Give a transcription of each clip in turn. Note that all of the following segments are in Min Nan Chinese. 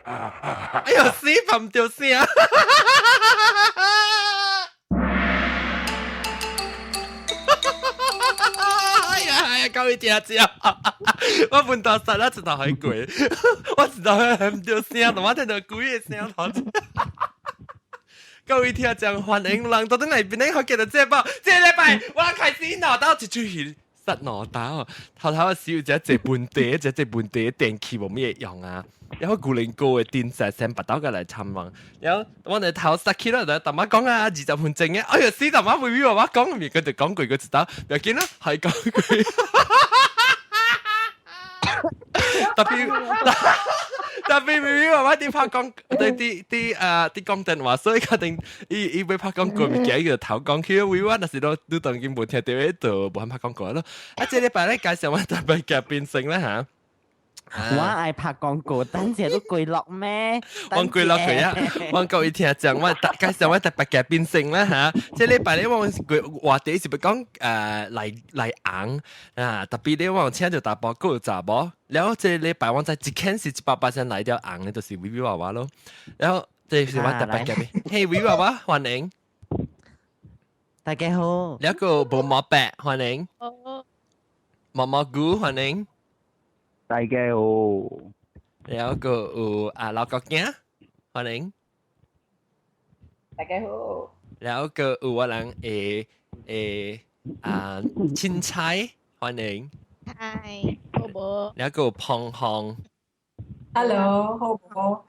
哎呦，死唔掉聲！哎呀哎呀，各位聽者，我本到實啦，一頭海過，我一頭海唔掉聲，我聽到鬼的聲頭。各位聽眾歡迎人到底來邊個學記得這部？這禮拜我開始鬧到一出戲。實鬧到，頭頭小只這本地，只這本地電器無咩用啊。然後古靈哥的電視先拔到過來參問，然後我哋頭塞起來就大媽講啊，20分鐘嘅，哎呀死大媽會話我講咪佢就講句佢知道，不要緊啦，係講句。特別特別明明話我啲拍講，啲啲啲誒啲講電話，所以決定伊伊欲拍廣告，物件伊就頭講起，為我若是都都當今無聽著彼就無肯拍廣告咯。啊，這禮拜咧介紹我特別嘅變成啦嚇。我愛拍廣告，等陣都攰落咩？我攰落佢啊！我各位聽眾，我介紹我特別嘅變成啦嚇。這禮拜咧，我個話題是欲講來來紅啊，特別咧我請著查埔，閣有查某。然後這禮拜我知一肯是100%來著紅的，就是微微娃娃咯。然後這是我特別嘅變，嘿，微微娃娃歡迎。大家好。兩個無毛白歡迎。毛毛菇歡迎。大家好，然後個有啊老國囝，歡迎。大家好。然後個有我人誒誒啊青菜，歡迎。嗨，好無？然後個有胖紅。 Hello，好無？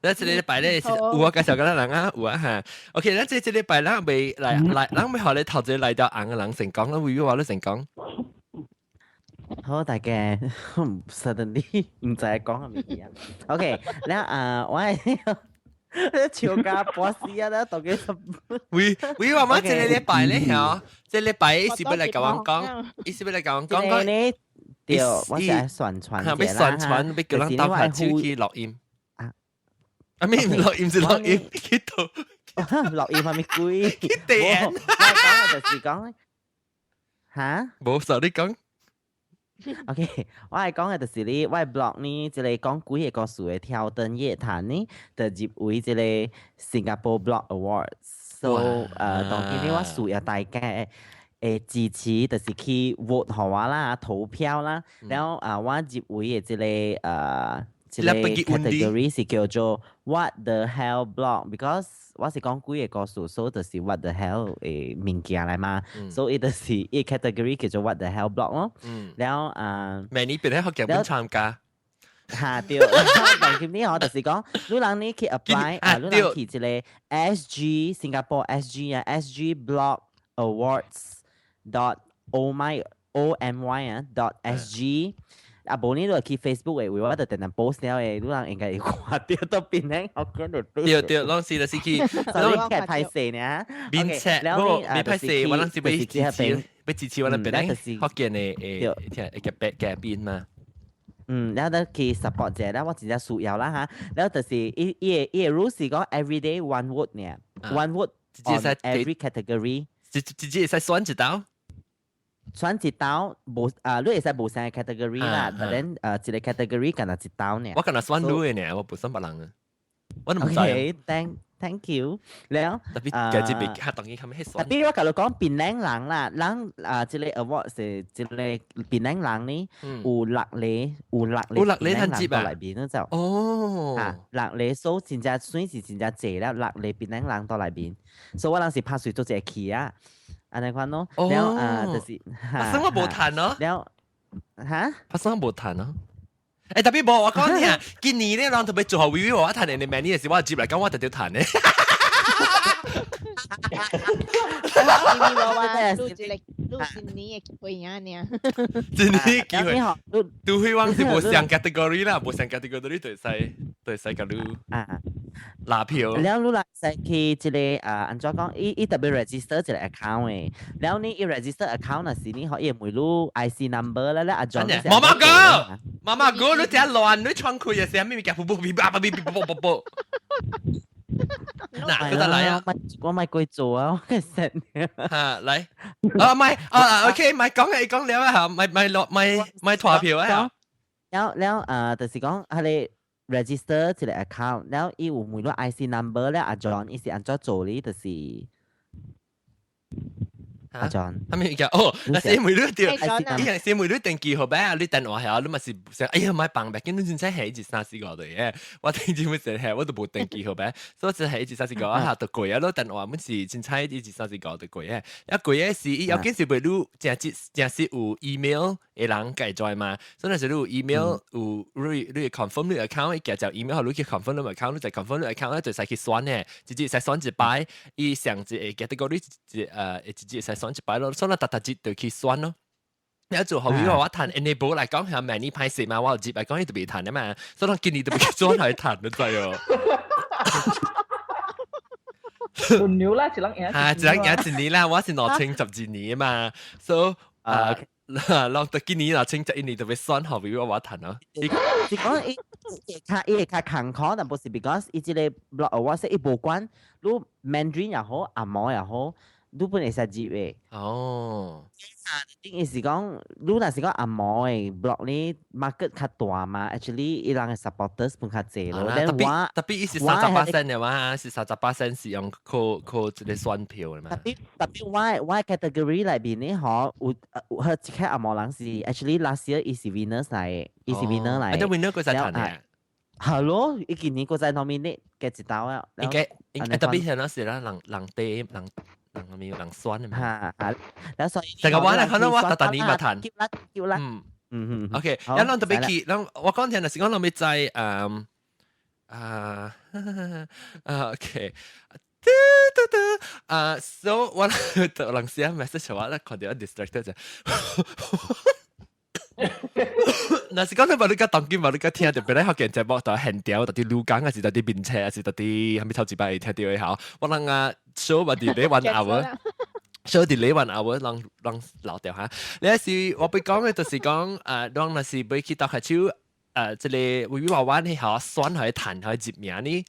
咱這禮拜咧是有我介紹過咱人啊，有啊哈。OK，咱這這禮拜咱未來來，咱欲予你頭一個來著紅的人先講，咱微微話你先講。好，大家 suddenly 毋知講啥物嘢。OK，了啊，我係笑甲博士啊，啦，到底是？喂喂，我媽這個禮拜咧，嚇，這禮拜伊是欲來共阮講，伊是欲來共阮講講。呢對，我是愛宣傳欲宣傳，欲叫人鬥下手去錄音。啊，啊咩錄音是錄音，去倒錄音係咪鬼？去電。我講嘅就是講，嚇？無受你講。 OK，我係講嘅就是你，我 blog 呢，這個講鬼个故事的挑燈夜談呢，就入圍這個 Singapore Blog Awards。So，當今呢，我需要大家的支持，就是去 vote 予我啦，投票啦。然後啊，我入圍的這個這個 category 是叫做 What the hell blog，because 我是講鬼个故事，所以就是 What the hell 的物件來嘛，所以就是伊 category 叫做 What the hell blog 咯。然後啊，明年邊喺學劇本參加。嚇對，當今呢，我就是講，你人呢去 apply 啊，你人去這個 SG Singapore SG 啊，SG blog awards dot o my o m y 啊 dot SG。啊，無你就去 Facebook 的，為我就定定 post 了的，你人應該會看著都變成福建的。對對，攏是就是去，攏係歹勢呢。面冊，無未歹勢，我攏是欲支持，欲支持我哋變成福建的誒，聽會個嘉賓嘛。嗯，然後就去 support 者，然後我真正需要啦嚇。然後就是伊伊个伊个 rule 是講 every day one vote 呢，one vote on every category。直直接會使選一道。選一道無啊，你會使無三個 category 啦，但係一個 category 干焦一道呢。我干焦選你的呢，我無選別人啊。我都毋知。 OK，thank you。了，特別家己袂較當然較欲去選。特別我共你講檳榔人啦，人啊，這個 award 是這個檳榔人呢，有六個，有六個有六個趁接啊。內面就。哦。啊，六個數真正算是真正濟了，六個檳榔人佇內面，所以我當時拍碎做一個氣啊。按呢款咯，了啊，就是，發生我無趁咯，了，哈？發生我無趁咯。欸，特別無我講你啊，今年咧人特別做予微微我趁的，你明年的時我接來講我特別趁的。錄一個錄一年的機會啊，爾。一年機會，除非我是無相 category 啦，無相 category 就會使，就會使共你啊拉票。了你來使去這個啊，按怎講？伊伊特別 register 一個 account 的，了你伊 register account 若是你予伊會問你 IC number 啦，咧阿 John 媽媽哥，媽媽哥，你真亂，你窗開的時候，咪咪夾噗噗咪叭叭咪咪啵啵啵。嗱，佢得來啊！我咪過做啊，我其實嚇來，啊唔係啊，OK，唔係講嘅，講了啊嚇，咪咪落咪咪投票啊。了了啊，就是講係你。register 一個 account，了伊有問你 IC number 咧，阿 John 伊是按怎做咧？就是阿 John，係咪叫哦？那是每你對，伊係是每你登記好咩？你電話係你咪是想，哎呀，買放白，見你真係係一三四個對嘅。我聽見本成係我都冇登記好咩？所以就係一三四個啊，就過啊，攞電話本是真彩一三四個就過嘅。一過嘅是，要緊是袂你正正正是有 email 的人計在嘛？所以若是你有 email 有你 confirm 你 account，伊寄就 email 予你去 confirm 你 account，你就 confirm 你 account 咧就使去選嘅，直接使選一擺，伊上一個 category 一直接使選一擺咯，所以逐逐節就去選咯。你做後尾我彈 enable 來講係明年歹勢嘛，我接來講伊就袂彈啊嘛，所以我今年就袂選來彈，你知哦。輪流啦，一人贏。啊，一人贏一年啦，我是2012年啊嘛，所以啊，落到今年2011年就欲選後尾我彈咯。是講伊伊會較艱苦，但不是 because 伊這個 blog award 伊無管你 Mandarin 也好，紅毛也好，你本會使入的。哦。啊，意思講，你若是講紅毛的 blog 呢，market 較大嘛，actually 伊人的 supporters 本較濟咯。特別特別伊是38仙的嘛，是38仙是用靠靠這個選票的嘛。特別特別我 category 內面呢，嗬，有有好一個紅毛人是 actually last year 伊是 winner 來，伊是 winner 來。啊，這 winner 閣再彈的。係咯，伊今年閣再 nominate 嘅一道啊。應該應該特別係那時啦，人人地人。人咪人選的嘛。嚇嚇，然後所以。成個我咧，可能我逐逐年嘛彈。叫啦叫啦。嗯嗯嗯。 OK，一咱特別去，咱我講聽就是講咱欲知啊啊 OK，嘟嘟嘟啊，so 我就人寫 message 我咧看到 distracted 就。若是講你無你甲當今無你甲聽著，本來福建節目就現場，佇鹿港，還是佇面冊，還是佇啥物頭一擺會聽著的吼。我人啊 show 嘛佇咧 one hour，show 佇咧 one hour，人人留掉哈。你是我欲講的，就是講啊，人若是欲去鬥下手，這個微微娃娃呢，吼選予趁予入名呢。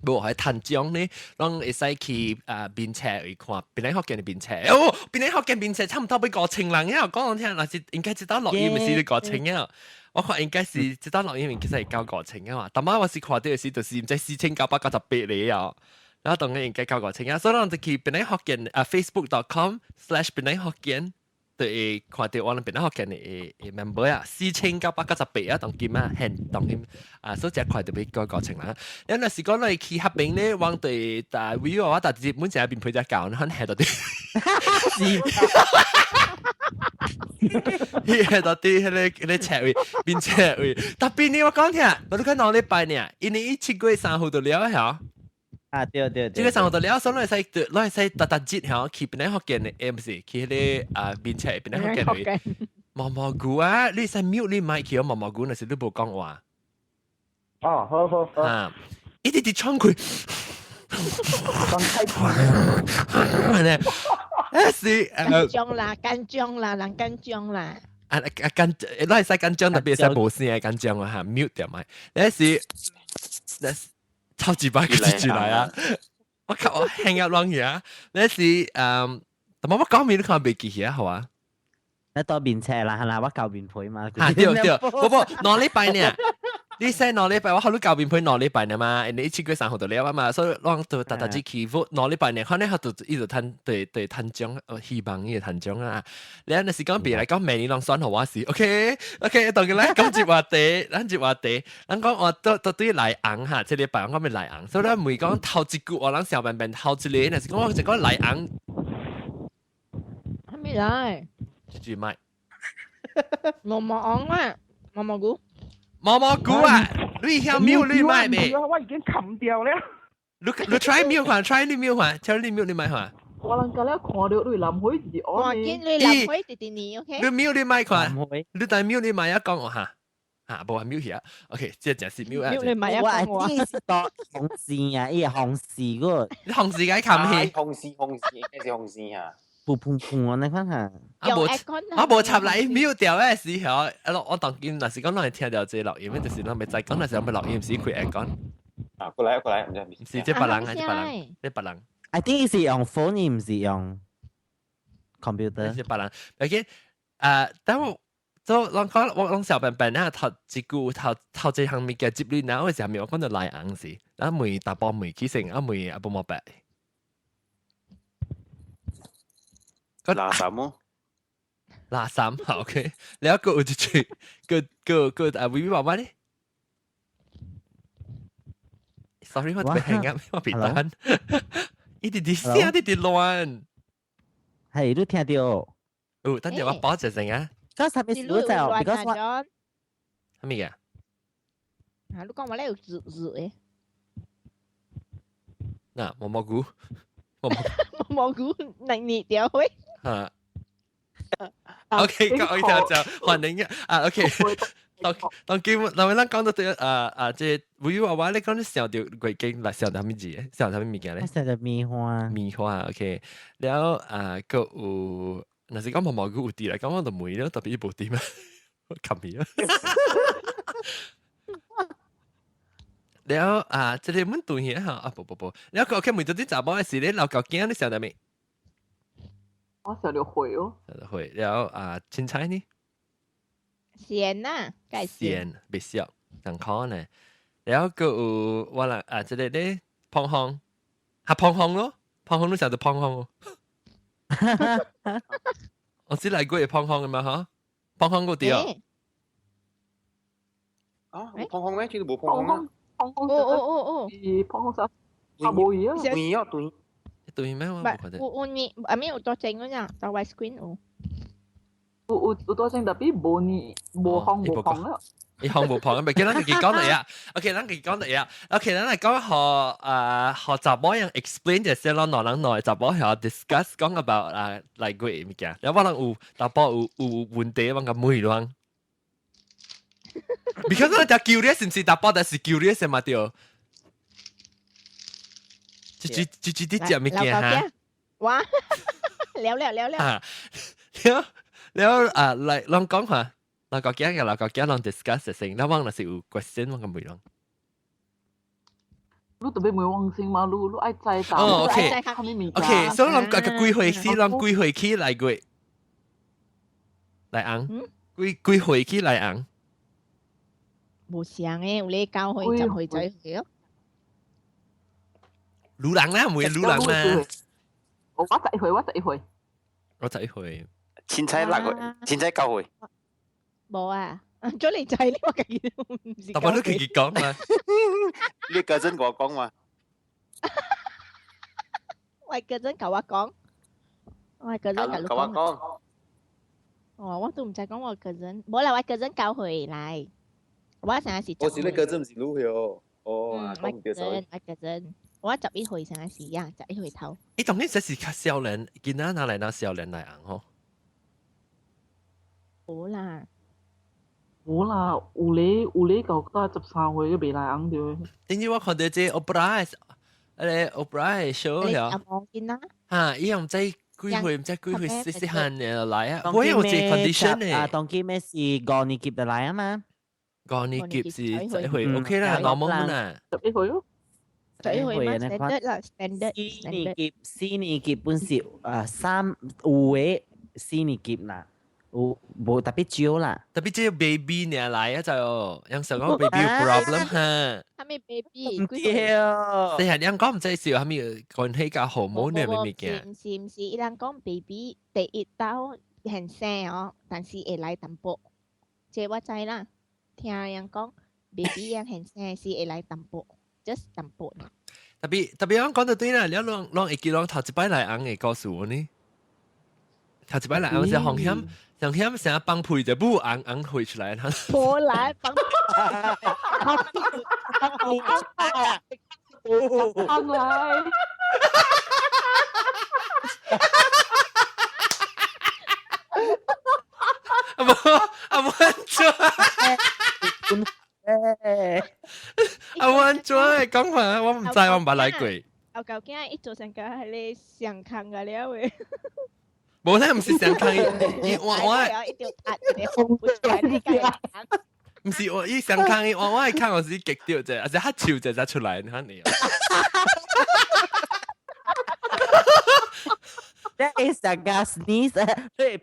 無予趁獎呢，攏會使去啊面冊去看，檳榔福建的面冊，哦，檳榔福建面冊差毋多欲5000人啊！講講聽，若是應該這道錄音毋是五千啊，我看應該是這道錄音其實會到五千啊嘛。逐擺我是看著的時，就是毋知4998個啊，然後當然應該到五千啊，所以咱就去檳榔福建啊 facebook.com/檳榔福建。就會看著我們檳榔福建的 member 啊，4998啊，當今啊，現當今啊，所以這塊就欲過五千人。你若是講你去合併咧，往對大位我大日本成日變配只教，很下到啲，是，下到啲彼個冊位變冊位，特別呢，我講聽，我都講兩禮拜呢，因為伊7月3號就了嚇。啊，對對對，這個3號就了，所以你會使，你會使逐逐日吼去檳榔福建的，毋是去彼個啊面冊檳榔福建的毛毛菇啊，你使 mute 你麥去毛毛菇，若是你無講話。哦，好好好。啊，一直直衝開，講太快咧，是緊張啦，緊張啦，人緊張啦。啊啊緊，你會使緊張，特別使無聲緊張啊嚇，mute 掉麥，你是，你是。超級白佢接住來啊！我靠，我 hang up 亂去啊！你是但我講面你看袂記起啊，好啊？你到面冊啦，係啦，我交面皮嘛。啊對對，不不，兩禮拜呢？你說兩禮拜，我好你交面皮兩禮拜呢嘛？因為7月3號就了啊嘛，所以我就逐逐日去 vote 兩禮拜呢，可能佢就一直趁對對趁獎，希望伊會趁獎啊！你若是講別來講，明年攏選予我是，OK OK，當佢來講一話題，咱一話題，咱講我都都對內紅哈，這禮拜我講欲內紅，所以咱問講頭一句話，咱小便便頭一個，若是講我就講內紅，還沒來，這句麥，毛毛紅啊，毛毛菇。毛毛菇啊！你曉 mute 你麥未？我已經冚掉了。你 try mute 看，try 你 mute 看，try 你 mute 你麥看。我人今日看到你南海是我見你南海弟弟你 OK？你 mute 你麥看，你但 mute 你麥一講我哈，嚇無係 mute 起啊。OK，這真是 mute 啊。 mute 你麥一講我。我係當紅線啊，伊個紅線個。你紅線解冚起？紅線紅線，應該是紅線啊。噗噗噗啊！你看下。啊無，我無插來 mute 掉的時候，啊我當今若是講咱會聽著這錄音，就是咱欲知講，若是欲錄音時開 aircon。啊，過來過來，唔知唔是這別人啊，這別人，這別人。 I think 是用 phone，毋是用 computer。是別人。OK，啊，等我所以攏講我攏小笨笨啊，頭一句頭頭一項物件接你，然後時候我講到來紅時，啊問大波問起先，啊問阿波冇白。垃圾麼？垃圾好 OK，然後個有一句，個個個啊，微微爸爸咧，sorry 我特別輕啊，我別單，一直直聲，一直亂。係你聽到？哦，等陣我補一陣啊。嗰啥物事就，because 我啥物嘅？啊，你講話咧有熱熱嘅。嗱，毛毛菇，毛毛菇能熱掉喂。嚇。OK，各位聽眾，歡迎啊！OK，當當基本，當咱講到對啊啊，這會話話你講你想到月經來想到啥物字？想到啥物物件咧？想到棉花。棉花 OK，了啊，閣有，若是講毛毛菇有佇來講，我就問了，特別伊無佇嘛，我冚伊啊。了啊，這個阮對兄吼啊，無無無，了個 OK 問到啲查某的時，你老狗囝你想到未？我想到會哦。想到會了啊，凊彩呢？鹹啊，梗係鹹，袂俗，難看呢。了閣有我啦啊，這個咧胖紅，哈胖紅咯，胖紅你想到胖紅哦？我知來過會胖紅的嘛哈？胖紅個對。啊，有胖紅咩？這個無胖紅啊。胖紅哦哦哦哦，是胖紅啥？啊，無伊啊。對啊，對。對咩？我無看到。有有你，阿咪有多整嗰陣，到 white screen 有。有有有多整，特別無你無紅無紅啦。伊紅無紅，咪叫咱家己講嚟啊。OK，咱家己講嚟啊。OK，咱來講學學查某人 explain 就先咯，兩人兩查某學 discuss 講 about 啊來過物件。然後我人有查某有有問題，我甲問人。Because 咱只 curious 是毋是查某，但是 curious 嘛對。這這這這啲食物件哈。哇！了了了了。啊，了了啊，來攏講下。老國家嘅老國家攏 discuss 先，那我若是有 question 我個問人。你特別問王先嘛？你你愛知答。哦，OK。OK，所以攏個幾歲起，攏幾歲起來過？來紅，幾幾歲起來紅？無相嘅，有咧九歲、十歲、十歲咯。女人啦，唔會女人嘛。我十一歲，我十一歲。我十一歲。凊彩六歲，凊彩九歲。無啊，咗你仔呢？我家己都唔是。但係你自己講嘛？你家陣我講嘛？我家陣甲我講，我家陣甲你講。哦，我都唔知講我家陣，無啦，我家陣九歲來，我成日是。我是你家陣唔是女哦。哦，我家陣，我家陣，我11歲成日是呀，十一歲頭。伊當然這是較少年，囡仔哪來那少年來紅吼？無啦。無啦，有咧有咧，到到13歲都未來紅著。頂次我看到這 Oprah，個 Oprah show 了。阿望見啦。嚇！伊唔知幾歲，唔知幾歲細細漢嘅來啊！我有這 condition 呢。啊，當今咩是五年級就來啊嘛？五年級是十一歲，OK 啦，normal 啦。11歲咯。11歲嘛，standard 啦，standard。四年級，四年級本是啊三有的四年級啦。有無特別少啦，特別這個 baby 呢來啊就，人想講 baby 有 problem 哈。啥物 baby？唔對。你係人講唔知是有啥物關係甲荷爾蒙呢物件？唔是唔是，伊人講 baby 第一道很生哦，但是會來淡薄。這我知啦，聽人講 baby 人很生是會來淡薄，just 淡薄。特別特別，我講到對啦，你攏攏會記攏頭一擺來紅的故事呢？頭一擺來紅是風險。上險成日放屁就不紅紅飛出來，無來放屁，放來，阿無阿無安怎？阿無安怎講話？我毋知，我毋捌來過。我舊囝伊做成個係咧上空個了喂。無咧，毋是上空，伊我我，毋是我伊上空伊我我看我是極掉者，而且他笑者才出來，你看你。你成個 sneeze，你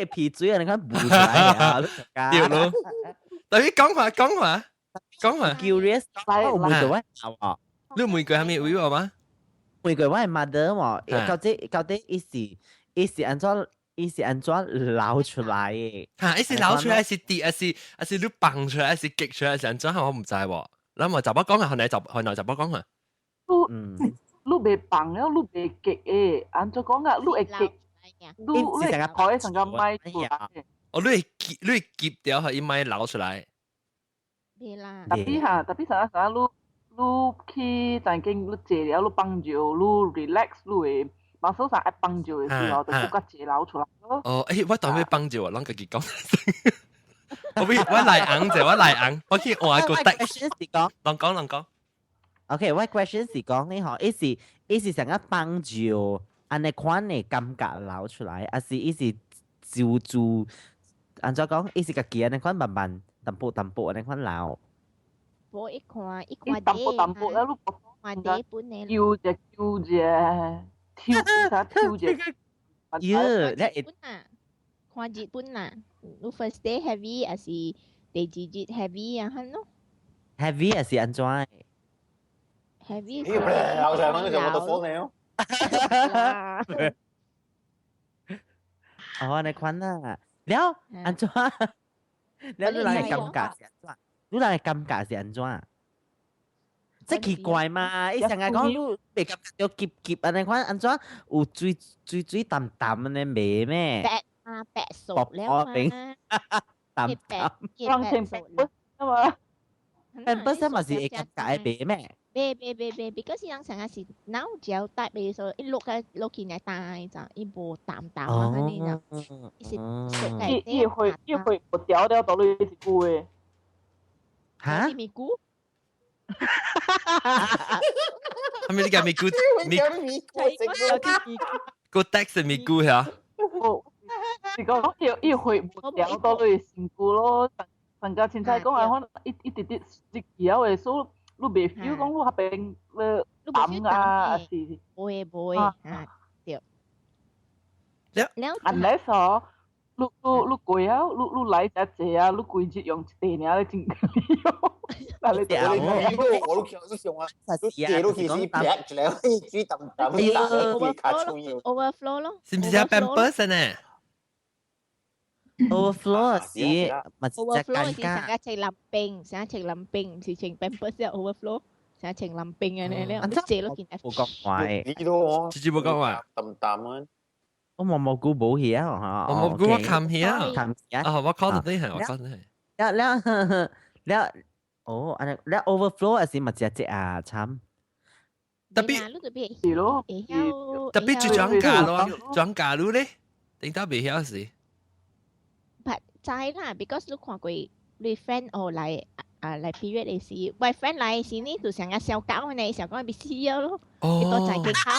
皮水啊，你看補出來啊！對咯。但係講話講話講話，curious，我問過我啊，你問過係咪位嘛？問過我係 mother 喎，到底伊是按怎流出來嘅？嚇，伊是流出來，是滴，還是你放出來，還是激出來，是按怎？我唔知喎。咱嘛查某講啊，後來就後來查某講啊。你袂放了，你袂激的，按怎講啊？你會激，你會開成個麥出來。哦，你會夾掉，伊麥流出來。袂啦。 Tapi 哈，tapi 啥啥，你去曾經你坐了，你放尿，你 relax，你會馬手上愛放尿的時候，就更加濟流出來咯。哦，欸，我當欲放尿啊，攏家己講。我來紅者，我來紅，我去換個 question 是講，人講人講。 OK，我 question 是講呢嗬，伊是想要放尿，按呢款的感覺流出來，還是伊是就就按怎講？伊是家己按呢款慢慢淡薄淡薄按呢款流。無一看一看淡薄淡薄啊，你看底本的。揪者揪者，抽啥抽者。喲，你日本啊，看日本啊，你 first day heavy 還是第二日 heavy 啊？係咯。 Heavy 還是按怎？heavy。咦，流上嗰就我到火了。哦，按呢款啊，了按怎？了你人的感覺是按怎？你人的感覺是按怎？這奇怪嘛！伊成日講你袂感覺著澀澀按呢款，按怎有水水水淡淡按呢味咩？白啊白熟了嘛，淡淡。放成白啊嘛。但本身嘛是會感覺的味咩？袂袂袂袂，because 人成日是腦膠帶袂所以一落個落去來淡就伊無淡淡啊，按呢就，伊是熟伊伊會伊會無掉掉到你一句話。嚇？咪菇？係咪你個咪菇？咪個 text 咪菇嚇？是講伊伊會無掉到你身軀咯。人家凊彩講啊，可能一一直直直曉的，所以你袂 feel 講你彼邊咧淡啊，還是？無會無會啊，對。了，unless 哦，你你你過啊，你你來遮濟啊，你規日用一塊爾咧真嗱你你我都都想啊，你借都其實劈一個水淡淡打卡重要。 Overflow 咯。是毋是啊？Pampers 呢？Overflow 是咪？Overflow 是成日食淋冰，成日食淋冰，唔是穿 Pampers overflow，成日穿淋冰嘅咧，你借落件。冇講話，你都直接冇講話，淡淡啊。我冇冇估冇起啊，我冇估我冚起啊，冚起啊，啊我講到啲係，我講到係。了了了，哦，按呢了 overflow 還是咪只只啊，慘。特別係咯，特別就轉價咯，轉價路咧，頂到未曉時。 But 知啦，because 你看過你 friend 哦來啊來 period 的時，我 friend 來時呢就成日笑搞呢，想講欲死了咯，伊都在佢考。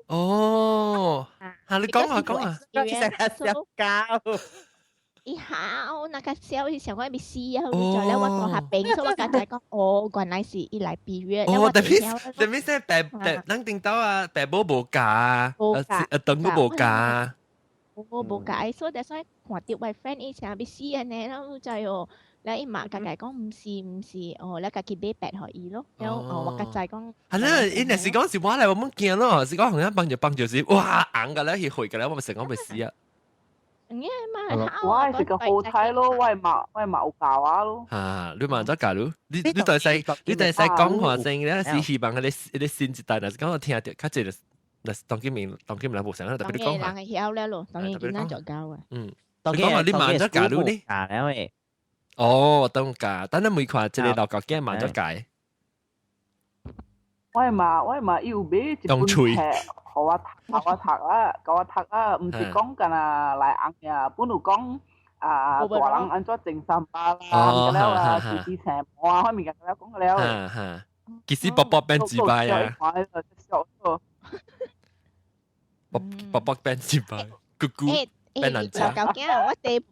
哦，嚇你講啊講啊，成日笑搞。伊好，那個笑，伊想講欲死啊！就咧我坐下邊，所以我剛才講，哦，原來是伊來 period。哦，特別特別是白白，咱頂到啊，白母無教啊，啊等都無教。我無教，所以所以看到我 friend 伊成欲死按呢，然後就哦，咧伊嘛家己講毋是毋是，哦，咧家己買白予伊咯，然後哦我較知講。係啦，伊若是講是我來，我們驚咯，是講好像幫就幫就是，哇紅個咧，去血個咧，我咪成講欲死啊！我係是個好睇咯，我係嘛有教啊咯。啊，你嘛怎教你？你對使你對使講話聲咧，是希望彼個新一代，若是講我聽著較濟，就若是當今面當今人無啥，特別你講話。當然人會曉了咯，當然囡仔就教啊。嗯，你講話你嘛怎教你呢？教了誒。哦，當教，等你每看這個老舊囝嘛怎教？我嘛有買一本冊，予我讀，予我讀啊，共我讀啊，毋是講干焦來紅爾，本有講啊大人按怎種三巴啦，物了啊，自己生毛啊，彼物件了講了。哈哈，其實卜卜變自敗啊！卜卜卜變自敗，咕咕變難食。老舊囝，我哋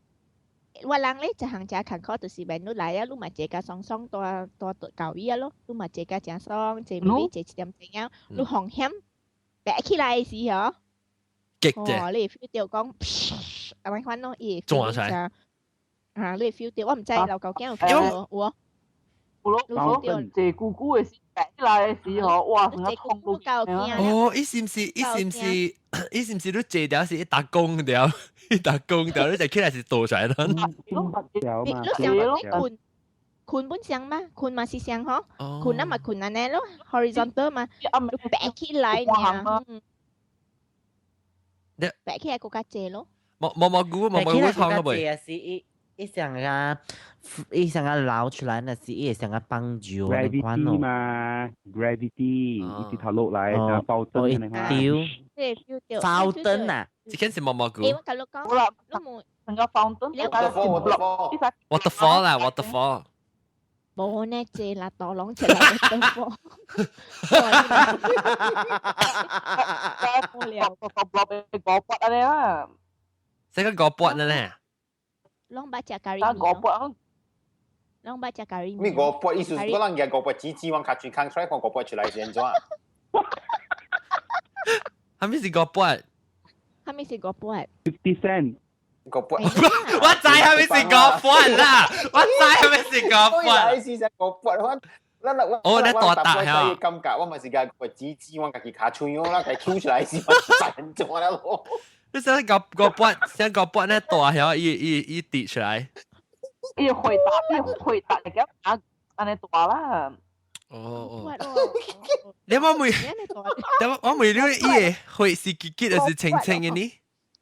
我人咧一項誠艱苦，就是免你來啊，你嘛坐甲爽爽蹛蹛教伊啊咯，你嘛坐甲誠爽，坐咪咪坐一點鐘啊，你風險爬起來的時候，極啫。你 feel 到講，咁樣款咯，伊撞出來。啊，你 feel 到，我唔知老狗驚有 feel 到有哦。有咯，有咯，坐久久的時，起來的時候，哇，成個痛到哦，伊是毋是？伊是毋是？伊是毋是你坐條是一打工條，一打工條，你就起來是倒出來啦。你想你困困本上嘛？困嘛是上嗬，困啊嘛困按呢咯，horizontal 嘛，你白起來呢？白起來更加濟咯。毛毛毛菇毛毛菇湯個未？是伊伊上個伊上個撈出來，那是伊上個幫助 gravity 嘛，gravity 一直頭落來，然後爆燈那款。對，爆燈啊！這間是毛毛菇。欸，我甲你講，你冇成個 fountain， waterfall 啦，waterfall。無呢，這啦，大龍出來 waterfall。個個個骨啊你啊！這個個骨呢？攏捌食咖喱麵。五骨。攏捌食咖喱麵。咩五骨？意思是講人家五骨子子往卡住空出來，看五骨出來是按怎？係咪是五骨？係咪是五骨？50 cent。五骨。我知係咪是五骨啦？我知係咪是五骨？意思是五骨，我咱我哦，你大大嚇。感覺我嘛是共五子子往家己卡喙啦，家抽出來是按怎啦咯？你想個個骨，想個骨呢大曉伊伊伊跌出來。伊回答，伊回答嚟講啊，按呢大啦。哦哦。你我問，我問你，伊個血是結結還是清清的呢？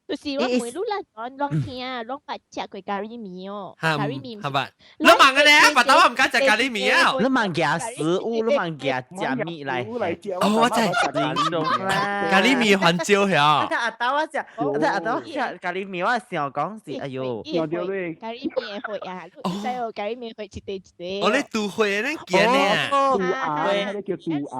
就是我問你啦，攏聽，攏捌食過咖喱麵哦，咖喱麵係咪？你問嘅咧，白頭我唔敢食咖喱麵啊！你問夾食物，你問夾食麵來。哦，我知。咖喱麵番椒呀。阿豆我食，阿豆我食咖喱麵，我想講是，哎呦。咖喱麵會啊，你知哦，咖喱麵會一塊一塊。哦，你拄血你見呢？肚紅，那個叫肚紅。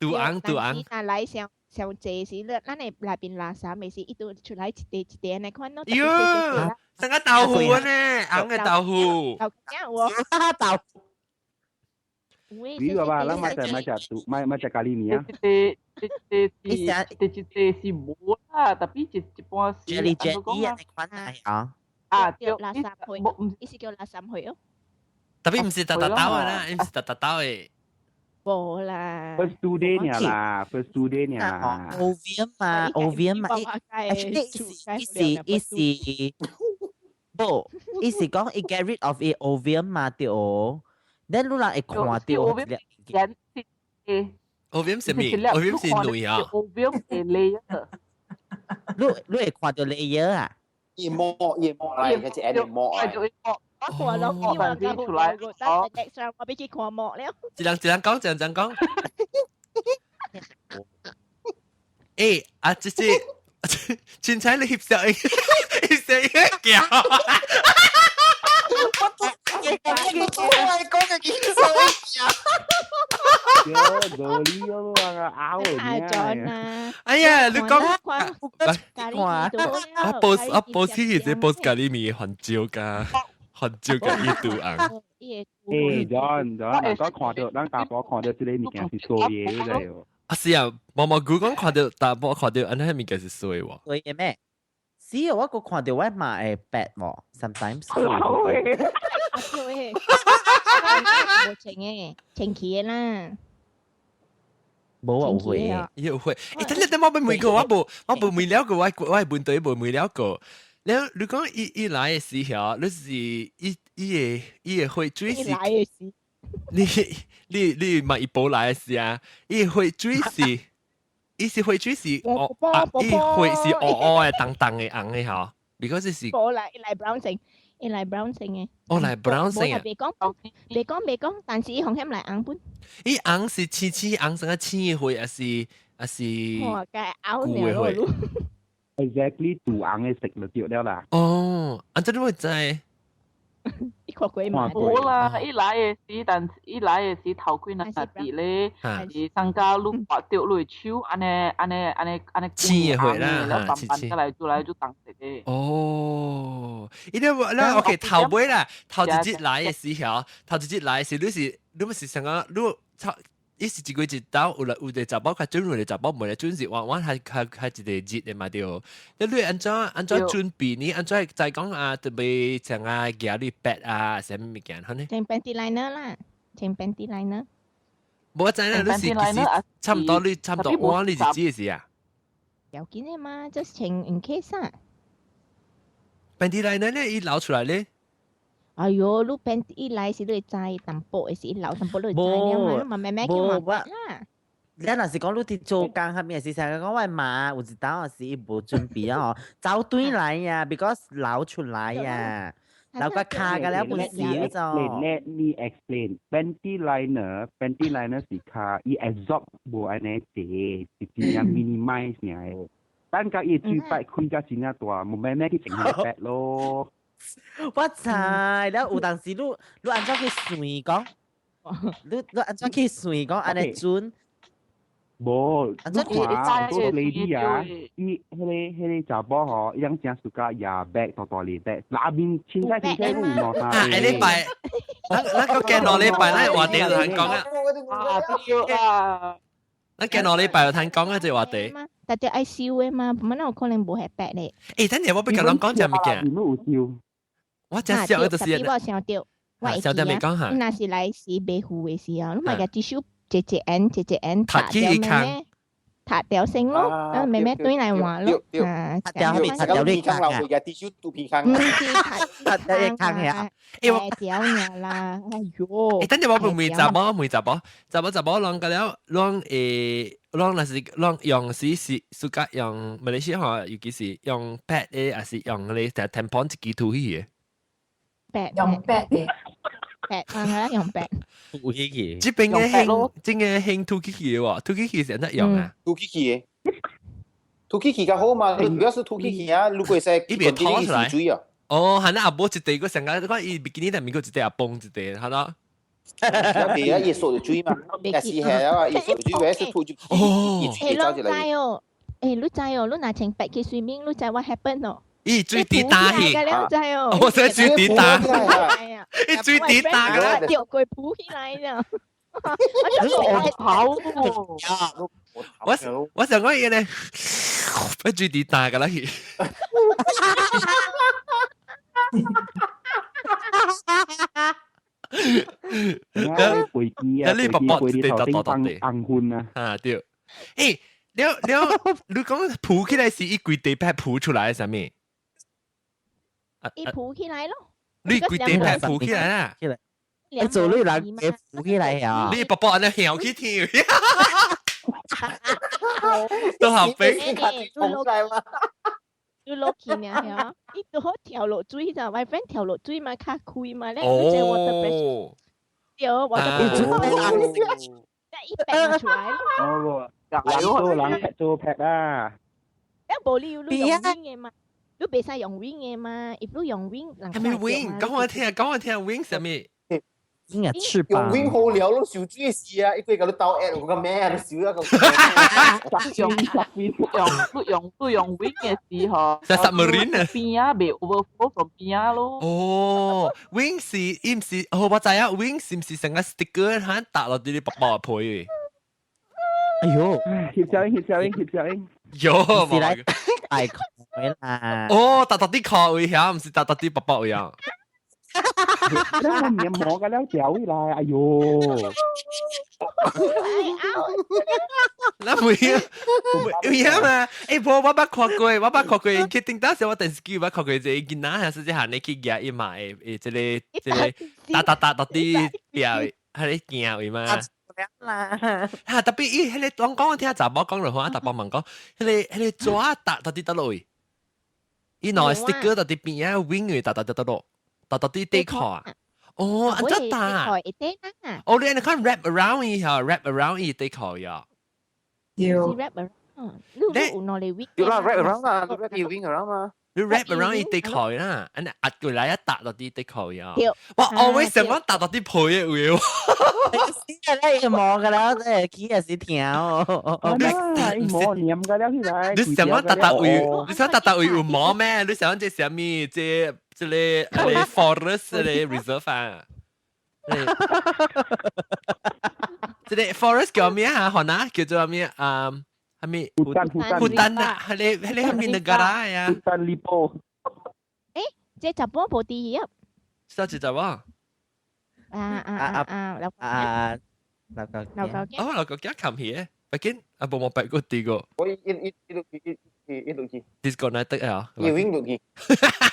肚紅，肚紅。那來上。上濟是，咱的內邊垃圾，咪是一堆出來一塊一塊按呢款咯。喲，成個豆腐呢，紅的豆腐。豆腐豆腐。你話吧，咱買隻買隻肚，買買隻咖喱麵啊。一塊一塊是，一塊是無啦，特別一一般是。 Jelly jelly 按呢款啊。啊，叫垃圾血，伊是叫垃圾血哦。特別毋是沓沓豆的啦，毋是沓沓豆的。無啦，first two day 爾啦，first two day 爾啦。 Ovium 嘛，Ovium 嘛，伊是伊是無，伊是講伊 get rid of 伊 Ovium 嘛對哦，咱你人會看到。 Ovium 是咩？Ovium 是類啊。 Ovium 係 layer。你你會看到 layer 啊？伊膜伊膜來，佢是按膜來。我看落去我就出來，但係 next round 我俾佢看膜了。一人一人講，一人一人講。欸，啊，這這，凊彩你翕相，翕相一叫。我講嘅翕相一叫。喲，無理哦，啊，拗啊！哎呀，你講，我 post 我 post 起這 post 咖喱麵番椒㗎。番椒佮伊肚紅。欸，John John，咱看到咱查埔看到這個物件是衰的，你知無？啊是啊，毛毛菇講看到查埔看到按呢物件是衰喎。衰的咩？是啊，我閣看到我嘛會白喎，sometimes。老的。無穿的，穿起的啦。無啊，有會的。有會。欸，等陣等我欲問過，我無我無問了過，我我的問題無問了過。了，你講伊伊來的時候，你是伊伊的伊的血水是？來的時。你你你嘛伊無來的時啊？伊血水是，伊是血水是哦啊，伊血是烏烏的、重重的紅的吼。because 是。無來，伊來 brown 色，伊來 brown 色的。哦，來 brown 色啊！袂講，袂講，袂講，但是伊風險來紅本。伊紅是青青紅成個青的血，還是還是？哇，該拗爾咯。 Exactly，肚紅的色就對了啦。哦，啊，這你會知？伊看過嘛？無啦，伊來的時，但伊來的時頭幾若佇咧，是上家你拔著你的手，按呢按呢按呢按呢青的血啦，了慢慢再來做來就重色的。哦，伊咧咧 OK 頭尾啦，頭一日來的時候，頭一日來的時，你是你毋是想講你伊是一個一刀，有來有個查某較準，有個查某無咧準是往往係係係一個熱的嘛對。你按怎按怎準備呢？按怎再講啊，特別像啊，夾你白啊，啥物物件好呢？穿 panty liner 啦，穿 panty liner。無知啦，你是其實差唔多，你差唔多我你日子嘅事啊。要緊的嘛，just 穿 in case 啊。 panty liner 咧，伊流出來咧。哎喲，你 panty 一來是你會知淡薄的是伊流淡薄，你會知了嘛？你嘛慢慢去換啦。你若是講你佇做工下面是成日講我媽有一當時伊無準備啊吼，走轉來呀，because 流出來呀，流個卡個了本少咗。 Let me explain. Panty liner, panty liner 是較伊 absorb 無按呢濟，是真正 minimize 爾。等甲伊水擺開甲真正大，無慢慢去整下白咯。我知，了有當時你按怎去算講？你按怎去算講按呢準？無，你看好多 lady 啊，伊彼個查某吼，伊人真 suka 攑 bag 大大粒 bag，內面凊彩凊彩有兩三啊，下禮拜，咱咱個見兩禮拜，咱話題就通講啊。啊，對啊。咱見兩禮拜就通講啊，這個話題。但係愛燒的嘛，唔那有可能無彼 bag 咧。欸，等陣我欲共人講隻物件。有燒。我真笑的就是。我想到，我會記啊。你若是來時袂付的時候，你咪共一手一一 N 一一 N 拆掉咩咩，拆掉先咯，然後慢慢轉來換咯。啊，拆掉拆掉你坑啊！嘅啲肚皮坑。唔是拆掉一坑呀！欸我掉爾啦，哎喲！欸，等陣我問查某，問查某，查某查某攏個了，攏會攏若是攏用是是暑假用馬來西亞吼，尤其是用 pad 的，還是用嗰個 tampon 一支塗起的？ 用 pad 的，pad 啊，用 pad。塗起去。這邊的興，真的興塗起去的喎，塗起去是按怎用啊？塗起去的，塗起去較好嘛，你主要是塗起去啊，如果會使伊袂拖出來。水啊。哦，係那阿母一塊個上個，看伊比基尼內面閣一塊阿崩一塊，係咯。有啲啊，伊縮水嘛，也是係啊，伊縮水，或是塗就哦，伊走入來。欸，哦，欸，你知哦，你若穿 pad 去 swimming，你知 what happen 哦？伊水滴打去，我說水滴打，伊水滴打個啦，掉過浮起來了。我跑，我我想講嘢咧，我水滴打個啦去。飛機啊，你爸爸飛機頭頂放紅昏啊！啊對，欸，了了，你講浮起來是伊規地塊浮出來啥物？伊浮起來咯，你規地塊浮起來啦！你做你人嘅浮起來啊！你爸爸按呢跳起跳，都好飛。你落去呢？嚇！伊拄好跳落水咋？my friend 跳落水嘛，較開嘛，咧佢只 water pressure，對，water pressure，一擺出來咯。哦，人做人劈做劈啊！一無你你用 wing 的嘛？你袂使用 wing 的嘛？if 你用 wing，係咪 wing？講我聽，講我聽 wing 啥物？鷹啊翅膀。用 wing 好了咯，小豬事啊！一個共你鬥 at，我個咩啊？你少一個。用用用用用 wing 嘅時候，係 submarine 啊。邊啊，袂 overflow from 邊啊咯。哦，wing 是伊毋是，哦我知啊，wing 是毋是成個 sticker 嚇搭落啲啲薄薄皮？哎呦，翕照影，翕照影，翕照影。有，是來大塊啦。哦，搭搭啲殼位遐，毋是搭搭啲薄薄位啊。那面膜個了掉起來，哎呦！那唔要，唔要嘛？欸，無我捌看過，我捌看過，去頂當時我電視機捌看過一個囡仔，還是這下你去舉伊嘛會會這個這個搭搭搭搭啲表，彼个鏡位嘛。啦！哈，特別伊彼個當講我聽查某講落話，查某問講，彼個彼個紙搭到佇佗落位？伊兩個 sticker 到佇邊仔 wing 位搭搭搭搭落。搭搭啲底褲啊！哦，按怎搭？哦，你按呢看 wrap around 伊嚇，wrap around 伊底褲呀。對。 wrap around，你有攞嚟 wing？對啦，wrap around 啦，你 wrap 伊 wing around 嘛。你 wrap around 伊底褲啦，按呢壓過來一搭落啲底褲呀。我 always 想講搭到啲皮的位喎。死啊！你摸㗎啦，誒，起也是疼哦。你摸黏㗎了起來。你想講搭搭位，你想搭搭位有毛咩？你想這啥物？這這個這個 forest 這個 reserve 啊？這個 forest 叫咩啊？韓啊，叫做咩啊？係咪 Hutan hutan Hutan 啊？係你係咪 negara 呀？ Hutan Lipo。誒，這查某無佇啊？啥子查某？啊啊啊啊！老啊，老狗老狗哦，老狗驚冚起嘅，畢竟啊，無冇白過啲個。我一一一路去一一路去。 Disconnected 啊！伊永落去。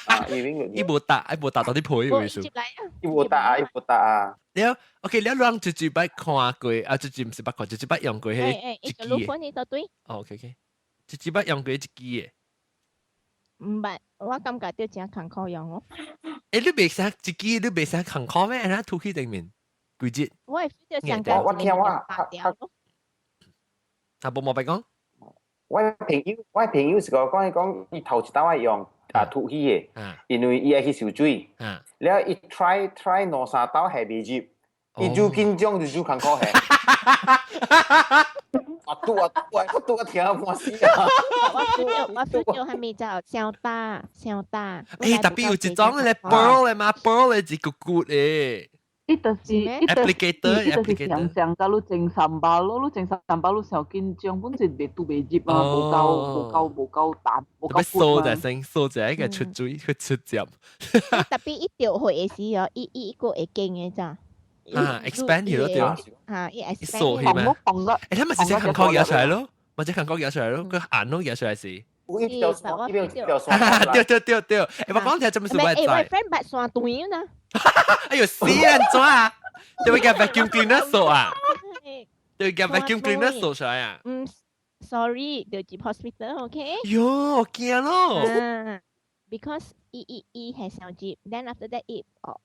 啊，伊永落去。伊無打，伊無打到啲皮嘅意思。伊無打啊，伊無打啊。了，OK，了，人一一擺看過，啊，一一毋是捌看，一一擺用過彼一支嘅。你到對。哦，OK OK，一一擺用過一支嘅。毋捌，我感覺著誠艱苦用哦。欸，你袂使一支，你袂使艱苦咩？啊，塗去頂面，規日。我會 feel 到上我聽我啊，無無白講。我朋友是個講伊講，伊頭一擺愛用啊塗起的，因為伊愛去受水，了伊 try try 兩三兜係袂入，伊愈緊張就愈艱苦下。啊拄啊拄啊，我拄啊聽半死啊！我 feel 到係咪就傷大傷大？欸，特別有一種咧 pearl 的嘛，pearl 的是骨骨的。伊就是伊 applicator 伊就是常常甲你整 sambal 咯，你整 sambal 你傷緊張，本身袂拄袂入啊，無夠無夠無夠彈，無夠掃就先掃就一個出水去出汁。特別伊掉血的時候，伊伊個會驚的咋？啊，expand 去咯對。啊，伊 expand。掃去咩？欸，他咪直接韓國嘢出來咯，或者韓國嘢出來咯，佢硬咯嘢出來是。一條線，一條線。對對對對，欸，我講聽做咩事我知。欸，我 friend 捌線斷啦。哎呦，死人怎啊？對佢 vacuum cleaner 掃啊？對佢 vacuum cleaner 掃出來啊？嗯，sorry，就入 hospital，OK？喲，我驚咯。 Because 伊伊伊係上入，then after that 伊哦，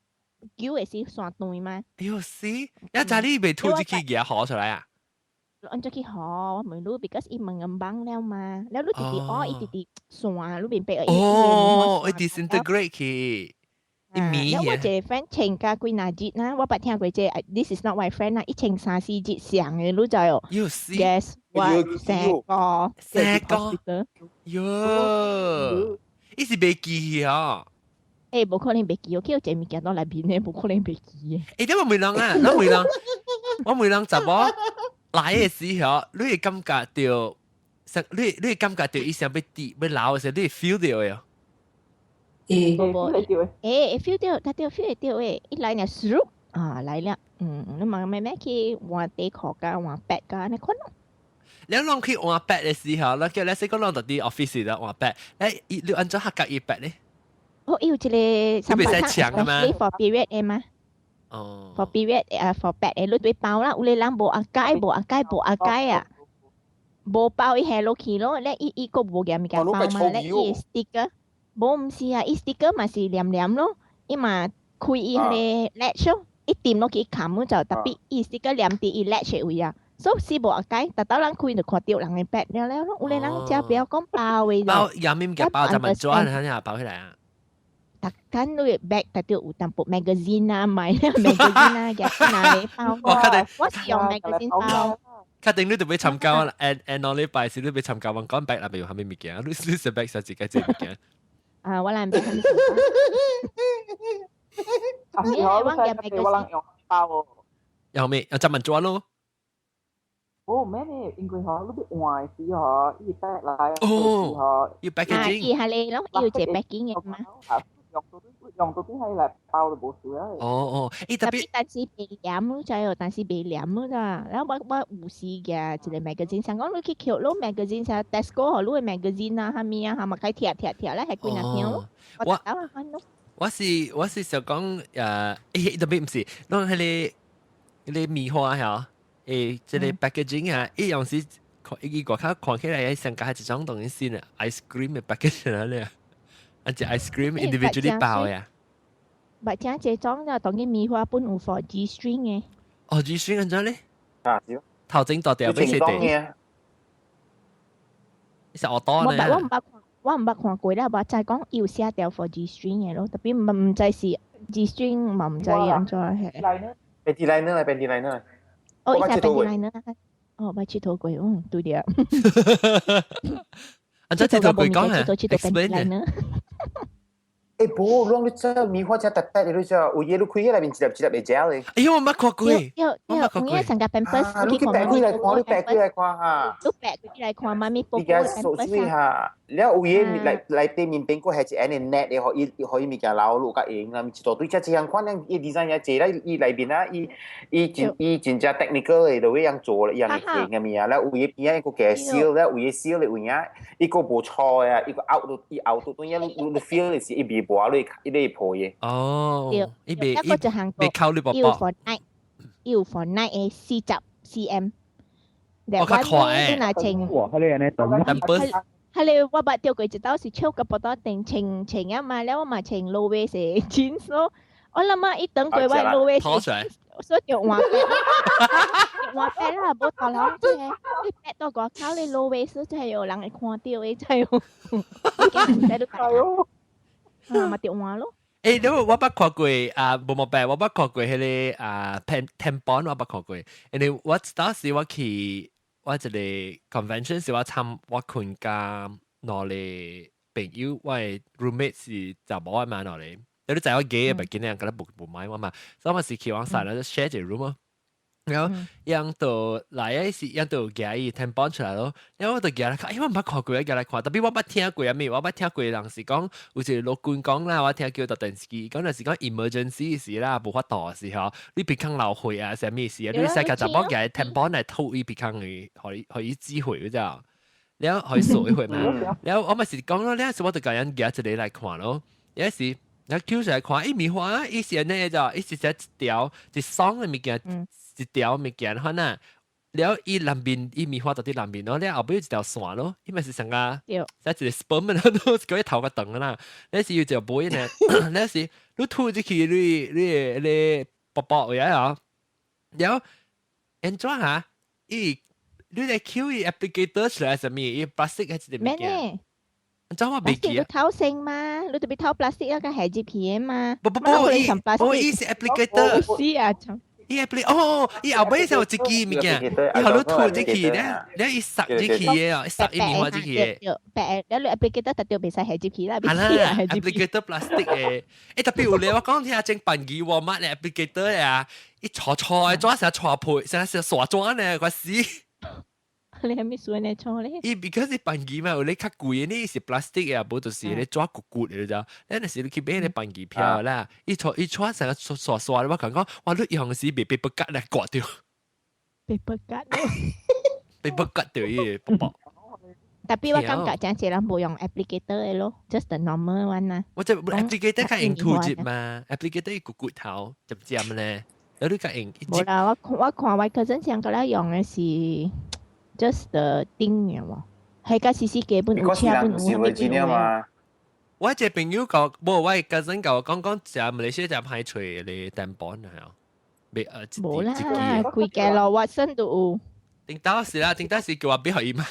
叫的是線斷嘛。哎呦死！一陣你被吐出去嘢學出來啊？按怎去學？我問你，because 伊 mengembang 了嘛，了你直直哦，伊直直線，你明白？哦，伊 disintegrate 去。了我一個 friend 穿甲幾若日啦，我捌聽過這個，this is not my friend 啦，伊穿三四日上的，你知哦？Guess what？三個，三個，喲，伊是袂記啊？欸，無可能袂記，我去有一個物件到內面的，無可能袂記。欸，點我問人啊？我問人，我問人查某來的時候，你會感覺到，你會感覺到伊想欲滴欲流的時候，你會 feel 到的。欸，無無，欸，會 feel 到，他對 feel 會到的，一來呢，唰啊來了，嗯，你慢慢慢去換底褲甲換 pad 甲按呢款咯。你攏去換 pad 的時候，你叫你說講攏佇 office 度換 pad，欸，你按怎較佮意 pad 咧？哦，伊有一個你袂使搶的嗎？for period 的嗎？哦。 for period 啊，for pad 的，你對包啦，有的人無阿解，無阿解，無阿解啊，無包伊下落去咯，咧伊伊閣無夾物件包嘛，咧伊的 sticker。無毋是啊，伊 sticker 嘛是黏黏咯，伊嘛開伊彼个 latch 咯，一掂落去冚就特別伊 sticker 黏佇伊 latch 的位啊，所以是無阿解，逐兜人開就看著人的 pad 了了咯，有的人食不曉講包的。包入面嘅包就問做啊，你下包起來啊？逐間你 bag 特別有淡薄 magazine 啊，買 magazine 啊，夾拿嚟包。我確定，我是用 magazine 包。確定你就欲參加啦，and and 我禮拜時你欲參加，我講 bag 內面有啥物物件，你你是 bag 是自己這物件。啊，我懶別。啊，是我我人用包哦。用咩？用雜文紙咯。哦，咩呢？因為嗬，你欲換時嗬，伊 bag 來哦，要 packaging。伊係你咯，伊有一個 packing 的嘛。用到邊係來包就無事啊。哦哦，欸特別，但是袂黏，你知哦？但是袂黏咋？然後我有時嘅一個 magazine，想講你去捡攞 magazine，像 Tesco 予你的 magazine 啊，啥物啊，係咪該貼貼貼咧，係幾若條咯？我我是想講欸特別毋是，攏彼个彼个棉花嚇，欸，這个 packaging 啊，伊有時伊外口看起來上加一種東西啊，ice cream 的 packaging 啊咧。啊，隻 ice cream individually 包呀。捌聽這種就當然棉花本有 for G string 的。哦，G string 按怎咧？啊，是。頭前大條俾細條。你是學多呢？我毋捌看過啦，我知講伊有寫條 for G string 的咯，特別毋知是 G string 嘛，毋知按怎係。 Panty liner 嚟，panty liner。哦，伊寫 panty liner。哦，捌佚佗過，嗯，對了。按怎佚佗過講啊？explain 呢？欸，無，攏你這棉花這特別，你這有嘢你開起來面一粒一粒會食咧。哎呦，我捌看過，我捌看過。上個 Pampers，你去白開來看，你白開來看哈。你白開來看，媽咪寶寶。你家縮水哈，了有嘢內內底面邊個係一按呢 net 的，予伊予伊物件流落較用啊，一大堆這這樣款，伊 design 也濟啦，伊內面啊，伊伊真伊真正 technical 的，就會樣做了，伊樣會停嘅物件，了有嘢邊仔個加燒，了有嘢燒的有影，伊個無錯啊，伊個拗到伊拗到當然你你 feel 的是伊未磨落，伊咧破嘅。哦，伊未伊未扣你寶寶。有 for night，有 for night 的40 cm。我較快誒。哇！佢哋安尼等。係你我捌掉過一道是笑個腹肚定穿穿啊嘛，了我嘛穿 low waist 的 jeans 咯。我諗啊，伊等過我 low waist，所以就換換白啦，無大人這個，你白到外口你 low waist 真係有人會看到的，真係有。驚唔使你白。啊，嘛就換咯。欸，你我捌看過啊，無無白，我捌看過彼個啊，pen tampon 我捌看過。因為我當時我去我一個 convention 是我參我困佮兩個朋友，我的 roommate 是查某的嘛，兩個。你知我 gay 嘅，別見人覺得無無買我嘛，所以我是去往晒啦，就 share 一個 room 咯。然後樣就來嘅是樣就夾伊 tampon 出來咯，然後我就夾來看，欸，我毋捌看過，夾來看，特別我捌聽過啊咩，我捌聽過人是講有一個老君講啦，我聽叫做電視機，講就是講 emergency 時啦，無法度的時候，你鼻孔流血啊，啥物事啊，你使共查某夾 tampon 來吐伊鼻孔去，予伊予伊止血嗰隻，然後予伊掃一血嘛，然後我咪是講咯，了時我就共人夾一個來看咯，有時。你抽出來看，伊棉花，伊是按呢就，伊是一條一爽的物件，一條物件，可能了伊內面，伊棉花就佇內面咯，了後尾有一條線咯，伊咪是上個，即一個 sperm 咯，叫伊頭較長啦，你是有一條尾呢，你是你吐入去你你你薄薄位啊，了按怎哈？伊你來抽伊 applicator 出來啥物？伊 plastic 還是一個物件？怎我袂記啊？你偷性嘛？你特別偷 plastic 啊，個係入去的嘛？不不不，伊我伊是 applicator。是啊，伊 appli 哦，伊後尾就有一支物件，伊予你吐入去咧，咧伊塞入去的哦，伊塞伊棉花入去的。對，白，你 applicator 特別袂使係入去啦，係啦，applicator plastic 的。欸，特別有咧，我講聽前辦機我買咧 applicator 啊，伊錯錯的，怎成錯配，成成傻紙呢，我死。你係咪算你錯咧？伊 because 伊辦機嘛，有咧較貴的，呢是 plastic 的，無就是咧紙骨骨的咋。咱若是你去買咧辦機票啦，伊錯伊錯成個刷刷的，我講講，哇！你用時袂被不割來割掉，被不割，被不割掉伊個薄薄。特別我感覺真濟人無用 applicator 的咯，just the normal one 啊。我這 applicator 較用吐入嘛，applicator 伊骨骨頭尖尖咧，有你較用。無啦，我我看我 cousin 上個咧用的是。just the thing 嘅喎，係個時時基本有車本有是維吉嘛？我一個朋友講，無我 cousin 甲我講講，食馬來西亞食歹揣咧 tampon 係啊，未無啦，規間咯，Watson 都有。頂當時啦，頂當時叫我買予伊嘛，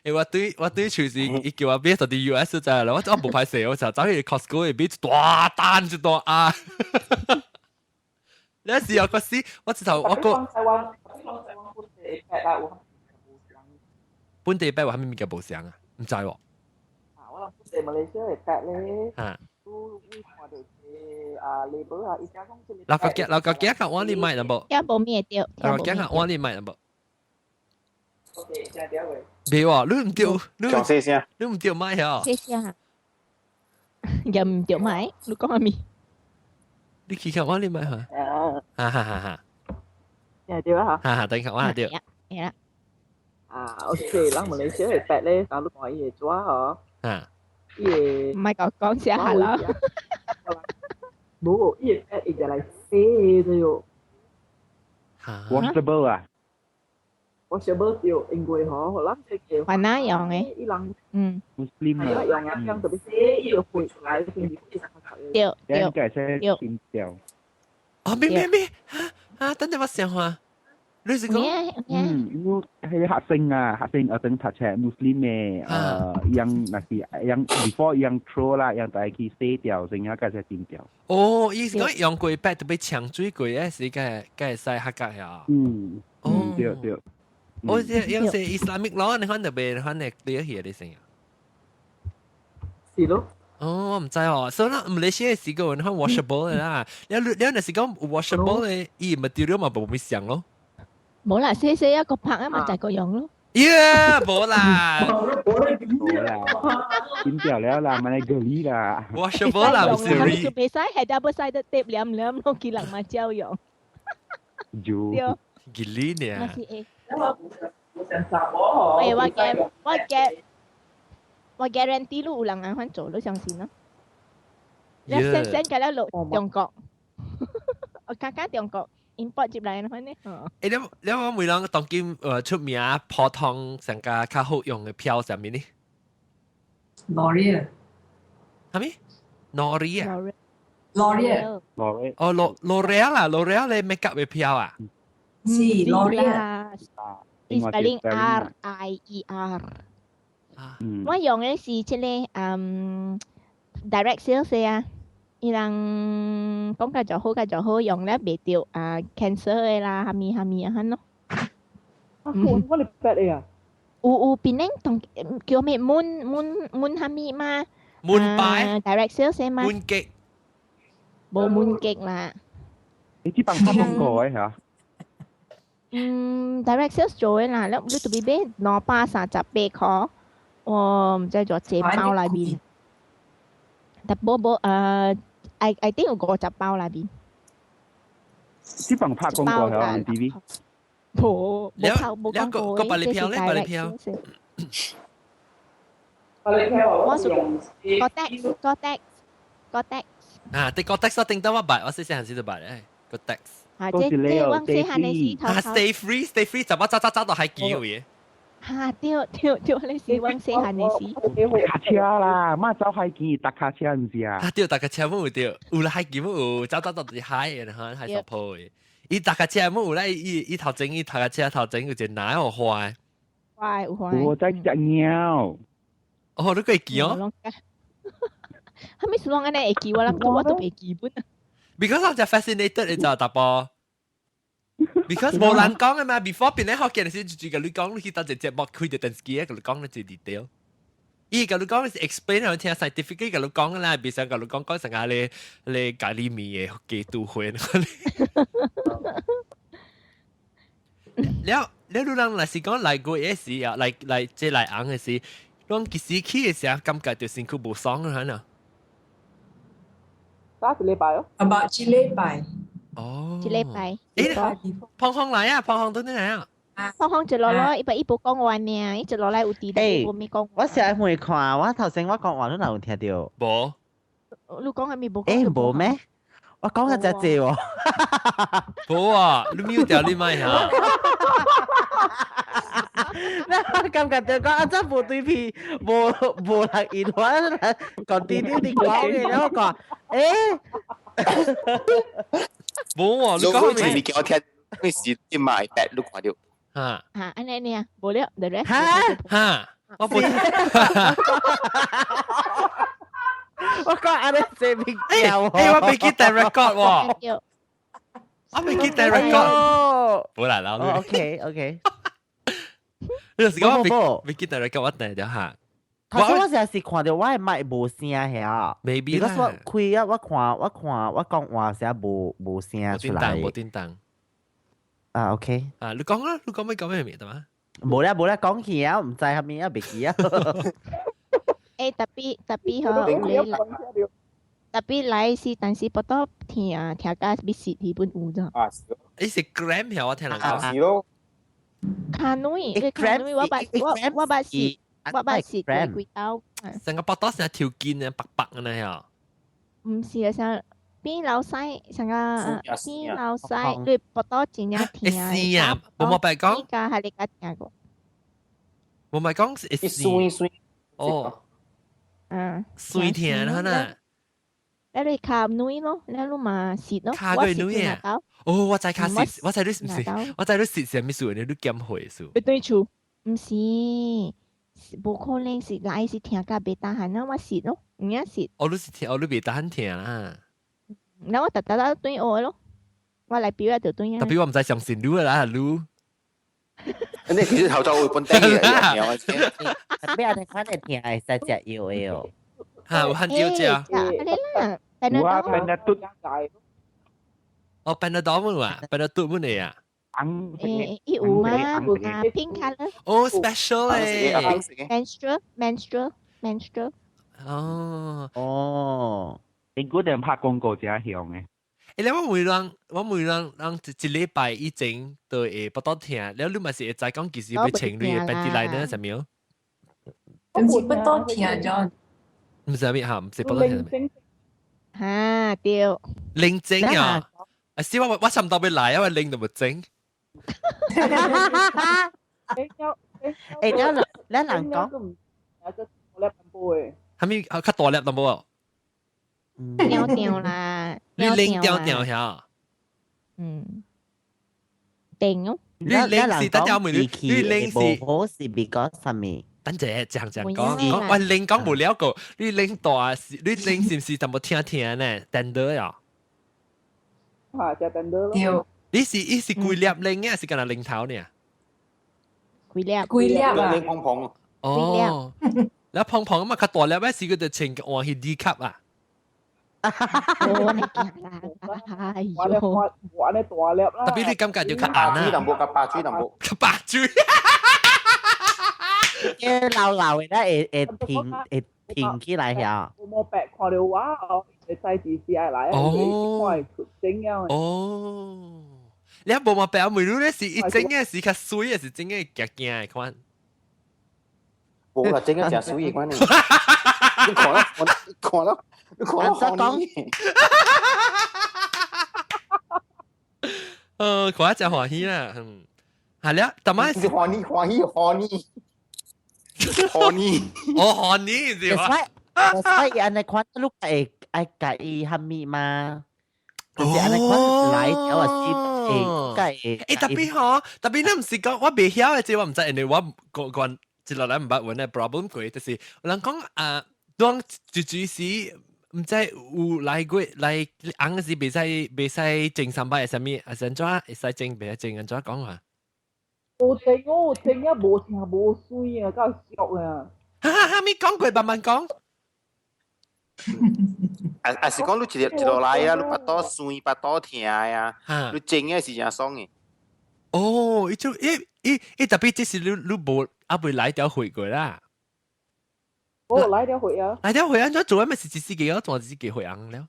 因為我對我對隨時伊叫我買到佇 US 就係啦，我我無歹勢，我就走去 Costco 買一大單一大啊。那時候個時，我直頭我個。本地 pad 有啥物物件無相啊？毋知喎。啊，我諗本地馬來西亞的 pad 咧，都會看到這啊 label 啊，伊寫講這個。老個囝，老個囝較晚你買啦無？聽無咩對。老個囝較晚你買啦無？ OK，聽到未？未喎，你毋對，你講細聲，你毋對買啊？細聲，又毋對買，你講啥物？你去較晚你買嚇？哈哈哈哈！聽到啊？哈哈，等下我對。係啦。啊，OK，咱馬來西亞的 pad 咧，咱你看伊的紙吼，啊，伊的唔係講講寫下啦。無，伊的 pad 伊就來洗的喲。 Washable 啊？Washable 對，因為吼，咱這個還哪用的？伊人，Muslim 啊，用啊，這樣特別洗，伊就會出來，對對對，對。哦，咩咩咩？啊啊！等陣我想下。你是講？嗯，因為係黑星啊，黑星啊，等讀冊 Muslim 嘅，yang 那是yang before yang throw 啦，yang 大去洗掉，先啊，該才丟掉。哦，伊是講用過 pad 特別搶水過，是該該使合格呀。嗯，哦，對對。我這樣是 Islamic law，你看特別看你對起的聲啊。是咯。哦，我唔知哦，所以啦，馬來西亞是個人看 washable 嘅啦，你若是講 washable 嘅，伊 material 嘛無咪像咯。冇啦，細細一個拍啊嘛，就係個樣咯。耶，冇啦，冇啦，剪掉了啦，咪你嗰啦。 washable 啦，唔是 re。就袂使係 double sided tape 黏黏，攞幾人嘛照用。就。幾呢？我是會。喂，我 guarantee 你有人按款做，你相信咯？你先先給你落中國，我剛剛中國 import 入來款呢？誒，你我每人當今出名普通上加較好用嘅票上面呢？L'Oreal 係咪？L'Oreal。 L'Oreal。 L'Oreal。哦，L'Oreal 啦，L'Oreal 你 make up 嘅票啊？是 L'Oreal。 spelling R I E R。我用嘅是這個direct sales 啊，伊人講較就好，較就好用咧，袂著啊 cancer 嘅啦，蝦米蝦米啊款咯。啊，我你捌嘅啊？有邊咧同叫咩 moon moon moon 蝦米嘛？moon 拜 direct sales 嘛？moon 極無 moon 極啦。你知幫拍廣告嘅嚇？嗯，direct sales 做嘅啦，你你特別買238塊，我唔知做這包內面。但無無I think 有50包內面。這幫拍廣告係 TV。無無拍無廣告個百利票咧，百利票。百利票我是個 text 個 text 個 text。啊，啲個 text 我頂得我捌，我細細漢時就捌誒個 text。啊，這這我細漢的時頭。啊，stay free，stay free，怎麼走走走到海墘有嘢？哈，對對對，你是我細漢的時。卡車啦，媽走海墘搭卡車唔是啊？啊，對，搭卡車冇有對，有啦海墘冇有，走走到佇海的，哈，海索坡的。伊搭卡車冇有咧，伊伊頭前伊搭卡車頭前有一個奶有花。花有花。我在食貓。哦，你會記哦？係咪是講按呢會記？我諗我都袂記本。 Because 我就 fascinated 你就答波。Because 無人講嘅嘛，before 變咧學嘅時就就佮你講，你去當一節目開著電視機，佮你講咧一 detail。伊佮你講是 explain 予聽 scientifically 佮你講啦，別想佮你講講成下你你咖喱麵嘅幾度會。了了，你人若是講來過嘅時啊，來來這來紅嘅時，攏幾時去嘅時候感覺就身軀無爽啊，係打一禮拜哦。 About 一禮拜。哦。一禮拜。誒，胖胖來啊，胖胖倒轉來啊。胖胖一落來，伊伊無講話爾，伊一落來有佇，但伊無咩講。我成日會看，我頭先我講話你哪有聽到？無。你講係咪無？誒，無咩？我講嘅真濟喎。無啊，你 mute 掉你麥嚇。我感覺到講啊，真無對皮，無無人應我，講啲啲啲講嘅，然後講，誒，無啊，你講咩？你叫我聽，你是你買白你看到。嚇嚇，按呢爾，無了，the rest。嚇嚇，我無。我講按呢這邊叫，誒，我未記得 record 喎。我未記得 record。冇啦啦。 OK OK。你就是講我未記得 record，我等下嚇。頭先我成日是看到我的麥無聲遐，maybe 啦。我開啊，我看我看我講話聲無無聲出來。無叮當。啊，OK。啊，你講啦，你講咩講咩名得嘛？無啦無啦，講起啊，唔知係咩啊，袂記啊。誒，特別特別嗬，有咧來，特別來是，但是不多聽聽甲比實基本有咋。啊，誒是 gram 曉我聽人講。是咯。卡女，你卡女，我捌我我捌是，我捌是過幾刀。成個腹肚成條筋啊，白白咁樣嗬。毋是啊，成變老細，成個變老細，你腹肚真正疼。會啊，無冇白講。依家係你家聽過。無咪講會酸酸。哦。嗯。酸疼啦呐。你卡女咯，你你嘛蝕咯。卡過女啊？哦，我知卡蝕，我知你唔是，我知你蝕是啥物事，你你減血數。對厝，毋是，無可能是來是疼甲袂當閒啊，我蝕咯，有影蝕。哦，你是疼，哦，你袂當疼啦。那我逐逐都對學咯，我來表就對啊。特別我毋知相信你啦，你。你其實頭先會本地嘅，特別我哋看會疼會使食藥的哦。嚇，有漢藥食。你啦，有啊，Panadol。哦，Panadol 冇啊，Panadol 冇嚟啊。誒，伊有嗎？啊，pink colour。哦，special 誒。 Menstrual, menstrual, menstrual。哦。哦。你嗰陣拍廣告真係響嘅。誒，你我每人我每人人一禮拜以前都會腹肚疼，了你嘛是會知講其實欲穿你的 panty liner 啥物？唔是腹肚疼咗。毋是啥物嚇，毋是腹肚疼。嚇對。冷靜啊！啊，是我差唔多欲來，因為冷就無整。誒，咱人講，係咪較大粒淡薄？掉掉啦，你冷掉掉下。嗯，定哦。你冷是等下問你，你冷是好是 because 啥物？等陣這樣這樣講，我冷講無了個，你冷大是，你冷是毋是淡薄疼疼呢？tender 啊？嚇，就 tender 咯。你是伊是規粒冷嘅，還是干焦零頭呢？規粒，規粒啊！冷蓬蓬。哦，你蓬蓬啊嘛，較大粒，是佢就穿換去 D 級啊。我嚟驚啦！哎呦，我我咧大粒啦。特別你感覺就較硬啊。水淡薄，較白水淡薄。較白水。嘅流流嘅咧，會會停會停起來遐。我冇白看到我哦，會使自私愛來，哦，看會出整樣。哦，你一無嘛白梅露咧，是伊整嘅是較水，還是整嘅驚驚的款？無啦，整嘅誠水的款呢。你看啦，你看啦，你看啦，講。看得真歡喜啦，嗯，係啦，但係是歡喜歡喜歡喜。歡喜，哦，歡喜是吧？所以按呢款，你會愛佮伊蝦米嗎？就是按呢款來，我是會佮會。欸，特別吼，特別你毋是講我袂曉的，這我毋知，因為我個個一落來毋捌問的 problem 過，就是有人講啊，當就就是毋知有來過來紅時袂使袂使整三擺，啥物啊？是按怎會使整袂使整？按怎講啊？無整哦，整啊無聽無水啊，夠俗啊！哈哈哈！咪講過慢慢講。啊啊是講你一一落來啊，你腹肚酸、腹肚疼啊，你整的是誠爽的。哦，伊就伊伊伊特別這是你你無猶未來條血過啦。我來條血啊！來條血按怎做？咪是一世紀，我一世紀血紅了。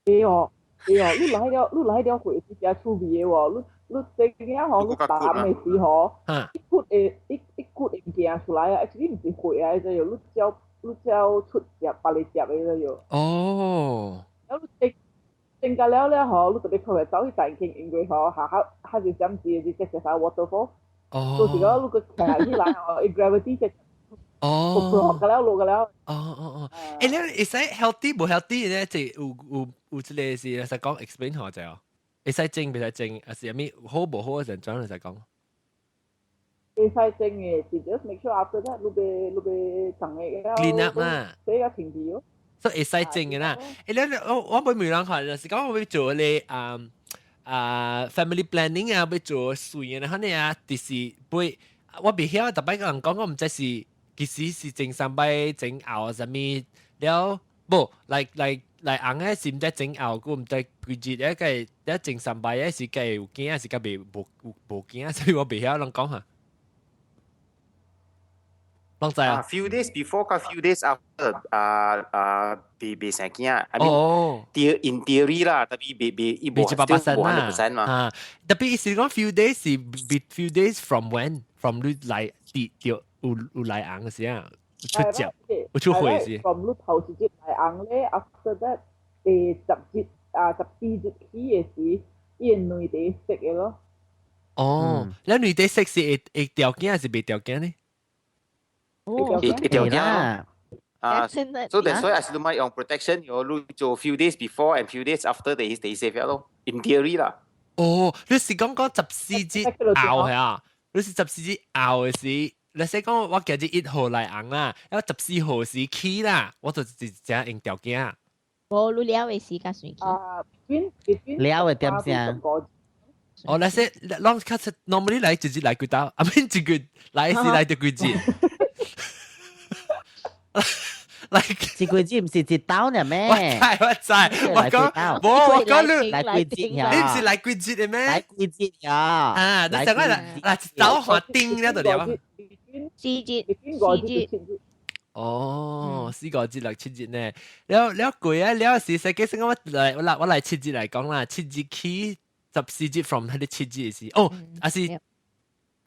對哦，對哦，你來條你來條血是誠趣味的喎，你。你整個吼，你淡的時候，一骨會一一骨會物件出來啊，actually 毋是血啊，就你照你照出汁，別個汁的就。哦。了你整整個了了吼，你特別看會走去大間，因為吼，下下下就點子，你直接啥 waterfall。哦。到時講你個徛起來吼，伊 gravity 就。哦。落個了，落個了。哦哦哦，欸，你會使 healthy 無 healthy 咧？這有有有這個是使講 explain 好者哦。會使整，袂使整，還是啥物好無好，陣怎會使講？會使整的，是 just make sure after that 你欲你欲長個 clean up 啦，洗個清氣咯。所以會使整的啦。欸，你我我欲問人看，就是講我欲做咧啊啊 family planning 啊，欲做水的，可能啊，就是欲我袂曉，逐擺人講我毋知是其實是整三擺整後啥物了，無來來。來紅的是毋知整後，閣毋知幾日，一個一整三擺的是計有驚，是較袂無無驚，所以我袂曉人講哈。攏知啊？Few days before 佮 few days after 啊啊，袂袂生囝。I mean，哦，in theory 啦，特別袂袂伊無 100% 100% 嘛。啊，特別意思講 few days 是 few days from when？from 你來佇著有有來紅時啊？出汁，有出血是。 from 你頭一日來紅咧，after that 第十日啊十四日起的時，伊會兩地色的咯。哦，你兩地色是會會條件還是袂條件呢？會會條件啊，所以所以還是你咪用 protection，有你做 few days before and few days after 第第四咯，in theory 啦。哦，你是講講十四日後係啊？你是十四日後的時？你說講我今日一號來紅啦，然後十四號時起啦，我就直接用條件。無，你了的時間算起。啊，邊邊了的點聲。哦，那些攏較 normally 來一日來幾刀，啊，免一個來是來著幾日。來一季節唔是一刀呢咩？我知我知，我講無我講你來季節呀？你唔是來季節的咩？來季節呀？啊，你上個來來一刀換頂了就了。四節四節。哦，四個節六七節呢？了了過啊，了是實際上我來我來我來七節來講啦，七節起14節 from 彼個七節是哦，還是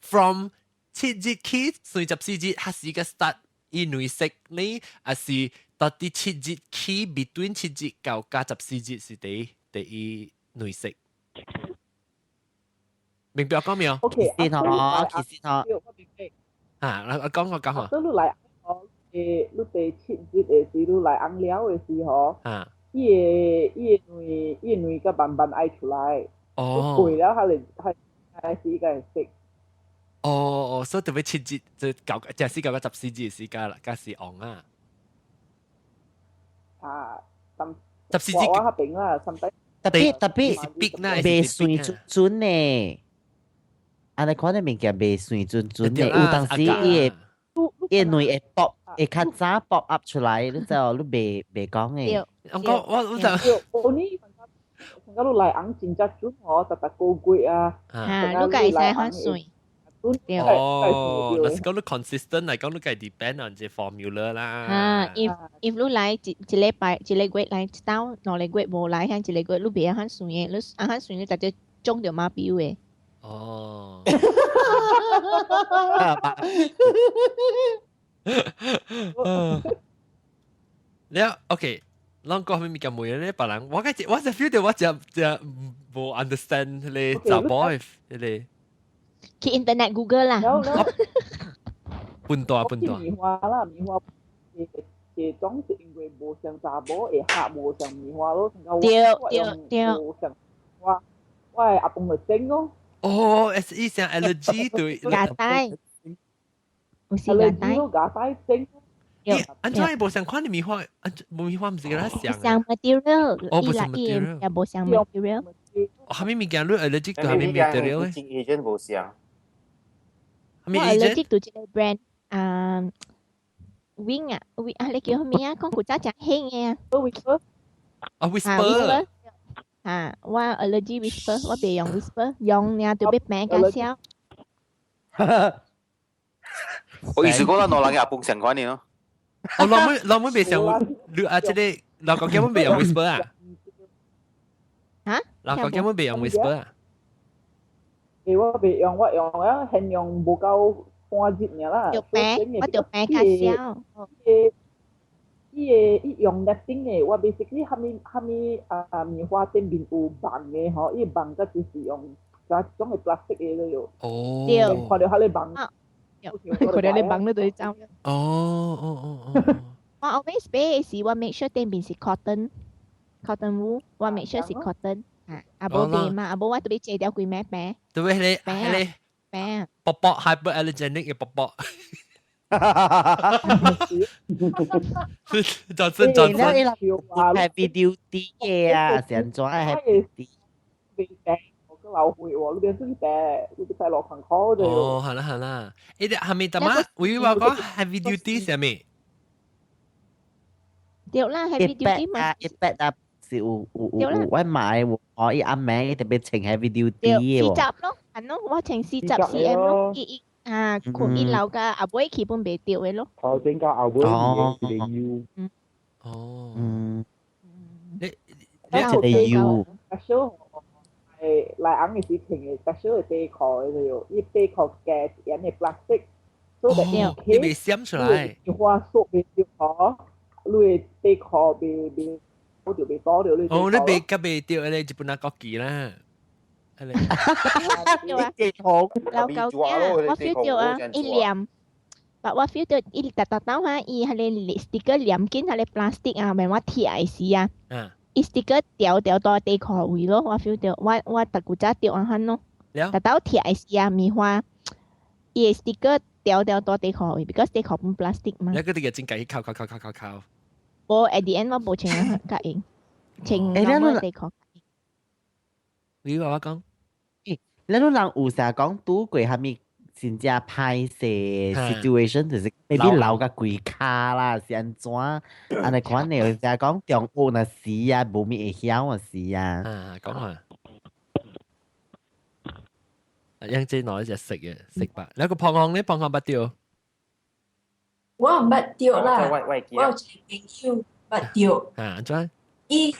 from 七節起算14節，還是個 start 伊內色呢？還是到底七節起 between 七節到加十四節是第第一內色？明白我講沒有？OK，其實吼，其實吼，啊，我講我講吼。你來誒，你第七節的時，你來紅了的時候，啊，伊個伊個卵伊個卵佮慢慢愛出來，哦，過了，還是還還是伊個會色。哦哦，所以特別七節就搞，就係搞個十四節時間啦，加是紅啊。啊，十四節我較平啦，三底。特別特別，袂算準準呢。按呢款的物件袂算準準的，有當時伊會。伊卵會 pop 會較早 pop up 出來，你知哦？你袂袂講的。我講我我就我呢，成個你來紅真正準哦，逐逐個月啊。啊，你家會使反算。哦，若是講你 consistent 嚟講，你計 depend on 這 formula 啦。啊，if 你來一一禮拜一個月來一刀，兩個月無來，遐一個月你袂曉算的，你按反算你直接中著馬標的。哦。了，OK，咱講啥物件問咧？別人我個我就 feel 到我真真無 understand 彼個查某的彼個。去 internet Google 啦。笨蛋笨蛋。棉花啦，棉花一種是因為無像查某會合，無像棉花咯。對對對。無像我我的阿公就整咯。哦，是伊像 allergy 對。牙帶。有是牙帶。牙帶整。咦，按怎伊無相款的棉花？按棉花毋是佮咱像。像 material。哦，無像 material。也無像 material。啥物物件你 allergic 對啥物 material 咧？ agent 無像。啥物 agent？我 allergic 對這個 brand 啊，Wing 啊，Wing 啊，你叫啥物啊？講古早誠興的啊。 Whisper。啊，Whisper。啊，我 allergy Whisper，我袂用 Whisper，用爾就欲病較痟。我意思講咱兩人嘅阿公相款的咯。哦，老妹老妹袂像你啊，這個老公根本袂用 Whisper 啊。嚇？老公根本袂用 Whisper 啊。欸，我袂用，我用啊，現用無夠半日爾啦。著病，我著病較痟。伊個伊用那頂的，我 basically 啥物啥物啊棉花頂面有網的吼，伊網甲就是用一種的 plastic 的了喲。哦。對。看著彼个網。看著你網你就會走。哦哦哦哦。我 always 買的時，我 make sure 頂面是 cotton，cotton wool，我 make sure 是 cotton。啊，啊無買嘛，啊無我特別借掉規暝病。對不對？彼個病。卜卜 hyperallergenic 嘅卜卜。就真就真。 heavy duty 嘅啊，成怎 heavy duty？我個老歲喎，你變出去病，你別使落空口就。哦，係啦係啦，呢啲係咪大媽？會話講 heavy duty 係咪？對啦，heavy duty 嘛。一百啊，是有有有有，我買我伊阿妹特別穿 heavy duty 嘅。四十咯，係咯，我穿40 cm 咯，伊伊。啊，佢伊留甲後尾基本袂著的咯。頭前到後尾一個 U。哦。嗯。你你一個 U。 special 係來紅的時穿的 special 的底褲的就，伊底褲加一點的 plastic，所以你袂閃出來。花縮袂著吼，你的底褲袂袂，我就袂倒著你。哦，你袂甲袂著，你日本人國旗啦。對啊，老狗仔，我 feel 到啊，伊黏，但我 feel 到伊逐逐當哈，伊彼個 sticker 黏緊彼個 plastic 啊，免我拆的時啊，伊 sticker 掉掉到底褲位咯，我 feel 到，我我逐古早掉按款咯，逐兜拆的時啊，棉花，伊的 sticker 掉掉到底褲位，because 底褲本 plastic 嘛。你嗰啲嘢真計扣扣扣扣扣扣。無 at the end 我無穿啊，較用，穿normal 底褲。你話我講？咱老人有成講拄過啥物真正歹勢 situation，就是 maybe 流甲規跤啦，是按怎？按呢款的，就講中學若時啊，無咪會曉啊時啊。啊，講下。樣這攞一隻食嘅食吧。你個胖紅呢？胖紅捌著？我毋捌著啦，我有一個朋友捌著。啊，按怎？伊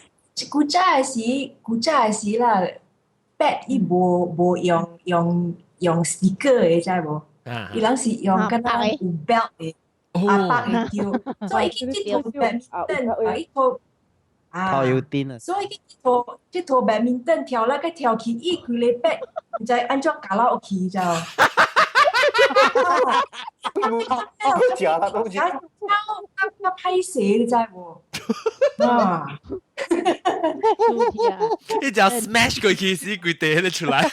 古早的時，古早的時啦，筆伊無用 sticker 的，知無？伊人是用敢若有 belt 的，啊綁的對，所以伊去佚佗 badminton，啊伊套啊，套有釘啊！所以伊去佚佗 badminton 跳來個跳去，伊規个筆毋知按怎咬落去，知無？食啦，都是。較歹勢，你知無？啊！你只 smash 過去，死規地喺度出來。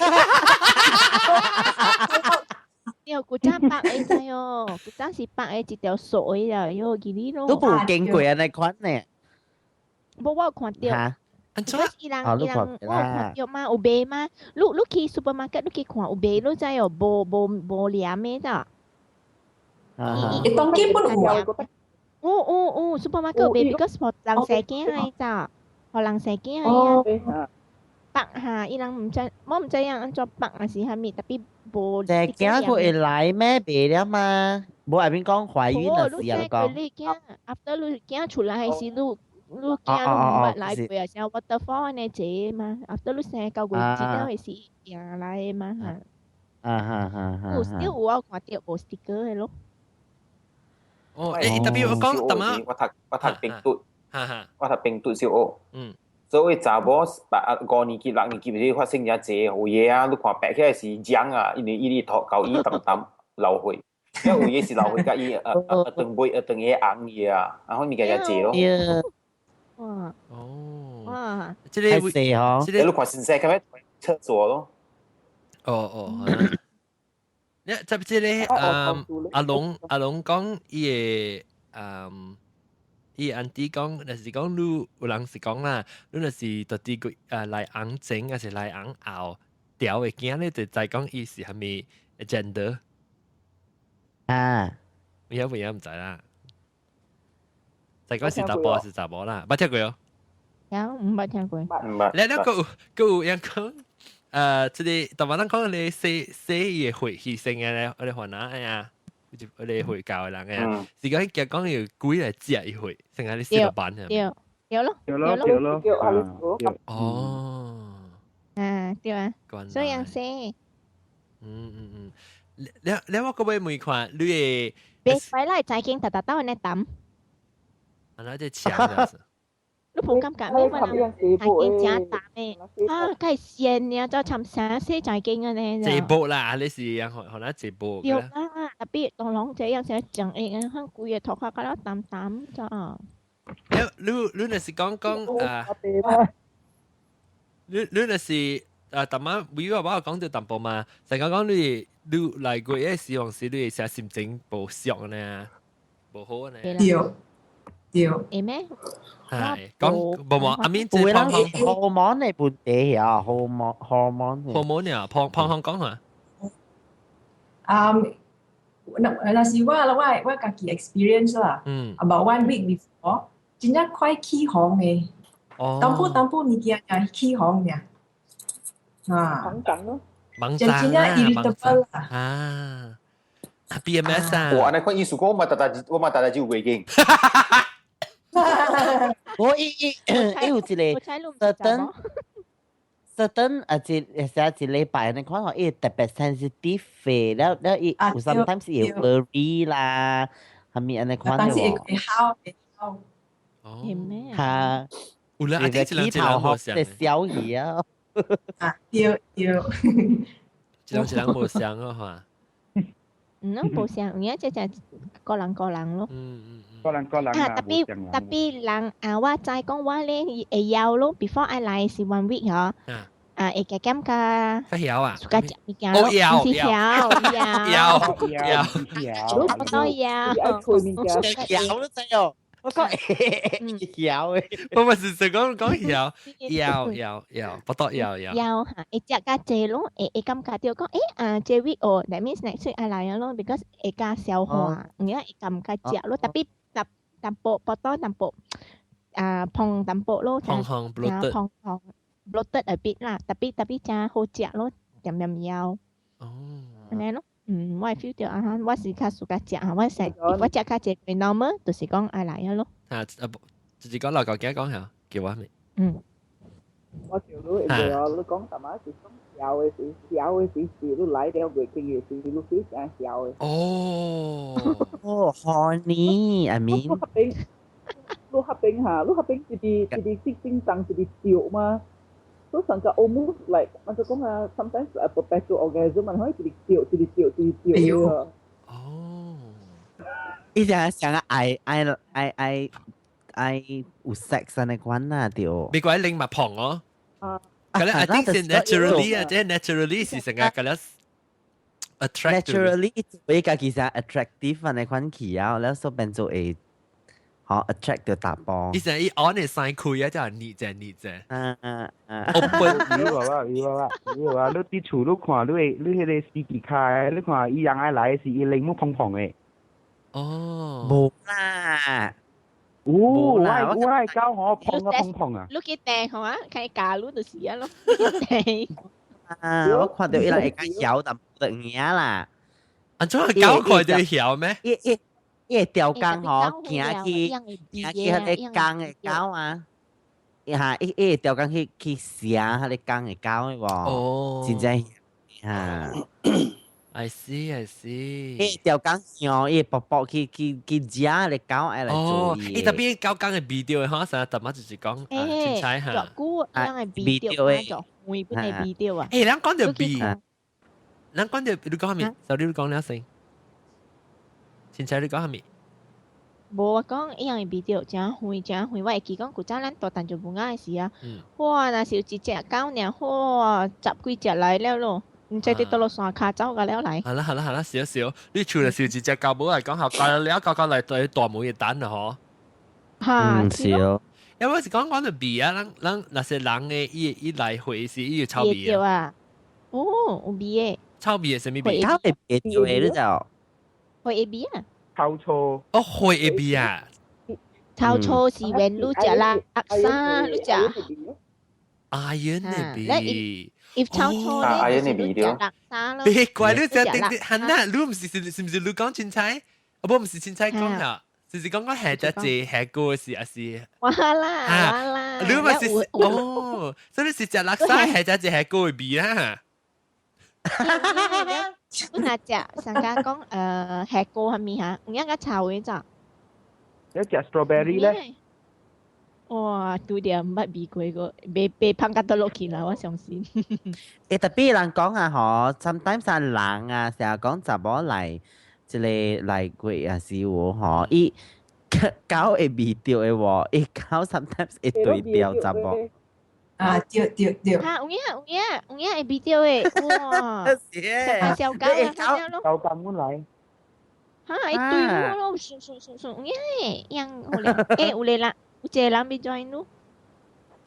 對，古早白的知哦，古早是白的一條索的啦，喲，記你咯。都無經過按呢款呢。無，我有看著。嚇？伊人伊人，我有看著嘛，有賣嘛？你去 supermarket，你去看有賣，你知哦，無黏的咋？伊當今本有啊。有 supermarket 有賣，because 予人生囝的咋？予人生囝的啊。白哈，伊人毋知，我毋知影按怎白還是啥物，特別無。生囝閣會來咩？袂了嘛？無下面講懷孕啊，是啊講。你囝，after 你囝出來時，你囝你毋捌來過啊，像 waterfall 按呢濟嘛，after 你生9月知道的是行來的嘛哈。啊哈哈哈！有有我看著無 sticker 的咯。哦，特別我講，特別我讀冰嘟，我讀冰嘟小學。所以查某八五年級、六年級時發生遮濟有嘢啊，你看白起來是漿啊，因為伊哩塗搞伊淡淡流血，因為有嘢是流血，佮伊長尾長伊紅伊啊，然後物件遮濟咯。哇！哦！哇！這個太細吼，這個你看先生咁樣廁所咯。哦哦。你這這個阿龍講伊個伊安弟講，若是講你有人是講啦，你若是到底個來紅前，還是來紅後調的囝，你就知講伊是啥物 gender 啊？有冇有毋知啦？就講是查埔還是查某啦？捌聽過哦？有，毋捌聽過。毋捌。你那個有人講，這個台灣人講你洗洗伊的血犧牲的咧，我哋雲南哎呀。我哋回教的人誒，是講佢講要鬼來食伊血，成日你死落板係對對咯，對咯對咯，對。哦。啊對啊，所以樣洗。嗯，你我個位問看，你會？別擺來財經特特到安呢淡。啊，那這強是。你無感覺咩？我人財經誠淡的，啊，較鮮爾，就參啥洗財經安呢？這波啦，你是樣可能這波。對啦，特別當攏這樣成講會，看規个頭殼較了淡淡咋。你若是講啊？你若是啊？逐晚每個我有講著淡薄嘛，成講講你來過的時候是你會寫心情無俗呢，無好呢。對對。會咩？係講無無阿面有人荷爾蒙的問題啊，荷爾蒙荷爾蒙荷爾蒙啊，胖胖胖講下。若是我家己 experience 啦。About one week before，真正快起紅的。哦。淡薄淡薄物件也起紅爾。啊。猛緊咯。猛真正 irritable 啦。啊。BMS 啊。我按呢款意思講，我嘛逐逐就袂經。我伊有一個 certain certain 啊，一寫一禮拜，你看吼，伊特別 sensitive 的，了了伊有 sometimes 會 worry 啦，係咪按呢款的？但是會哭會哭。哦。嚇！有啦，起頭殼的小魚啊！啊，對對。一人一人無相哦，嚇。嗯，無相，有影這只個人個人咯。個人個人啊，特別特別人啊，我知講我咧會曉咯，before 愛來是 one week 嗬。啊，會加減較。較曉啊。自家食物件咯，毋是曉，曉曉曉，我都曉。曉都知哦。我講曉嘅，我咪是就講講曉，曉曉曉，不得曉曉。曉嚇，會食較濟咯，會會感覺到講，啊，這 week 哦，that means next week 愛來啊咯，because 會加消化，有影會感覺食咯，特別淡淡薄薄多淡薄啊胖淡薄咯，胖胖 bloated，胖胖 bloated a bit 啦，特別特別真好食咯，點點枵。哦，按呢咯，嗯，我會 feel 到啊，我是較 suka 食啊，我成我食較濟 normal，就是講愛來啊咯。啊啊，就是講老舊記講下，叫我未？嗯。我想你會哦，你講什麼是講枵的時，枵的時是你來了月經的時，你 feel 真枵的。哦。哦，horny，I mean。你合冰，你合冰哈，你合冰一直一直叮叮當，一直掉嘛。所以成個 almost like 我就講啊，sometimes a perpetual orgasm 嘛，可以一直掉，一直掉，一直掉。哦。伊就想愛愛愛愛愛有 sex 的款啊，對。美國拎物碰哦。啊。咁咧，I think 是 naturally 啊，即係 naturally 是成個咁咧 attract。 naturally 會家其實 attractive 的款去啊，แล้ว所變做會好 attract 到查埔。伊成伊 on 嘅山開啊，就係熱啫熱啫。嗯嗯嗯。 open 有啊有啊有啊！你佇厝你看你的你彼個司機卡，你看伊人愛來是伊臉目胖胖的。哦。無啦。有，我我愛狗吼胖啊胖胖啊！你去訂好啊，看教你就是啊咯。訂。啊！我看到伊人會較曉，但無得影啦。啊，怎狗看到曉咩？伊伊伊會調工吼，行去行去彼个工的狗啊，哈！伊伊會調工去去食彼个工的狗的無？哦，真正哈。 I see, I see。伊調工向伊會步步去去去食彼个狗愛來做伊。伊特別狗工的味道吼，成日特別就是講，凊彩哈。久樣的味道啊，就會本的味道啊。欸，咱講著味，咱講著你講啥物？sorry，你講了先。凊彩你講啥物？無我講伊樣的味道誠遠誠遠，我會記講古早咱大漢就無愛時啊，哇！若是有一隻狗爾，哇！十幾隻來了咯，毋知佇佗落山跤走甲了來。好啦好啦好啦，少少，你厝就是一隻狗母來講，後教了教教來對大門嘅等啦嗬。哈，是咯。因為是講講到味啊，咱咱若是人的伊伊來回是伊有臭味啊。哦，有味的。臭味的啥物味？狗會味做的你就。會味啊。臭醋。哦，會味啊。臭醋是when 你食啦，阿沙你食。阿英的味。 if 臭醋咧，就是你食垃圾咯。別怪你食定定，係啦，你唔是是是唔是你講凊彩？啊，不，唔是凊彩講啊，就是講講下只隻下個是還是？哇啦哇啦！你咪是哦，所以你是食垃圾下只隻下個的味啦。你若食上家講下個係咪嚇？有影較臭的咋？你食 strawberry 咧？哇，拄著毋捌味過個，袂袂芳甲倒落去啦，我相信。欸，特別人講啊，嗬，sometimes 啊人啊，成日講查某來，這个來過也是有嗬，伊狗會味著的喎，伊狗 sometimes 會對調查某。啊，對對對。哈，有影有影有影會味著的，哇！食小狗啊，咯。狗咁來。哈，會對我咯，順順順順，有影的，樣好咧。欸，有咧啦，有一個人欲 join 咯。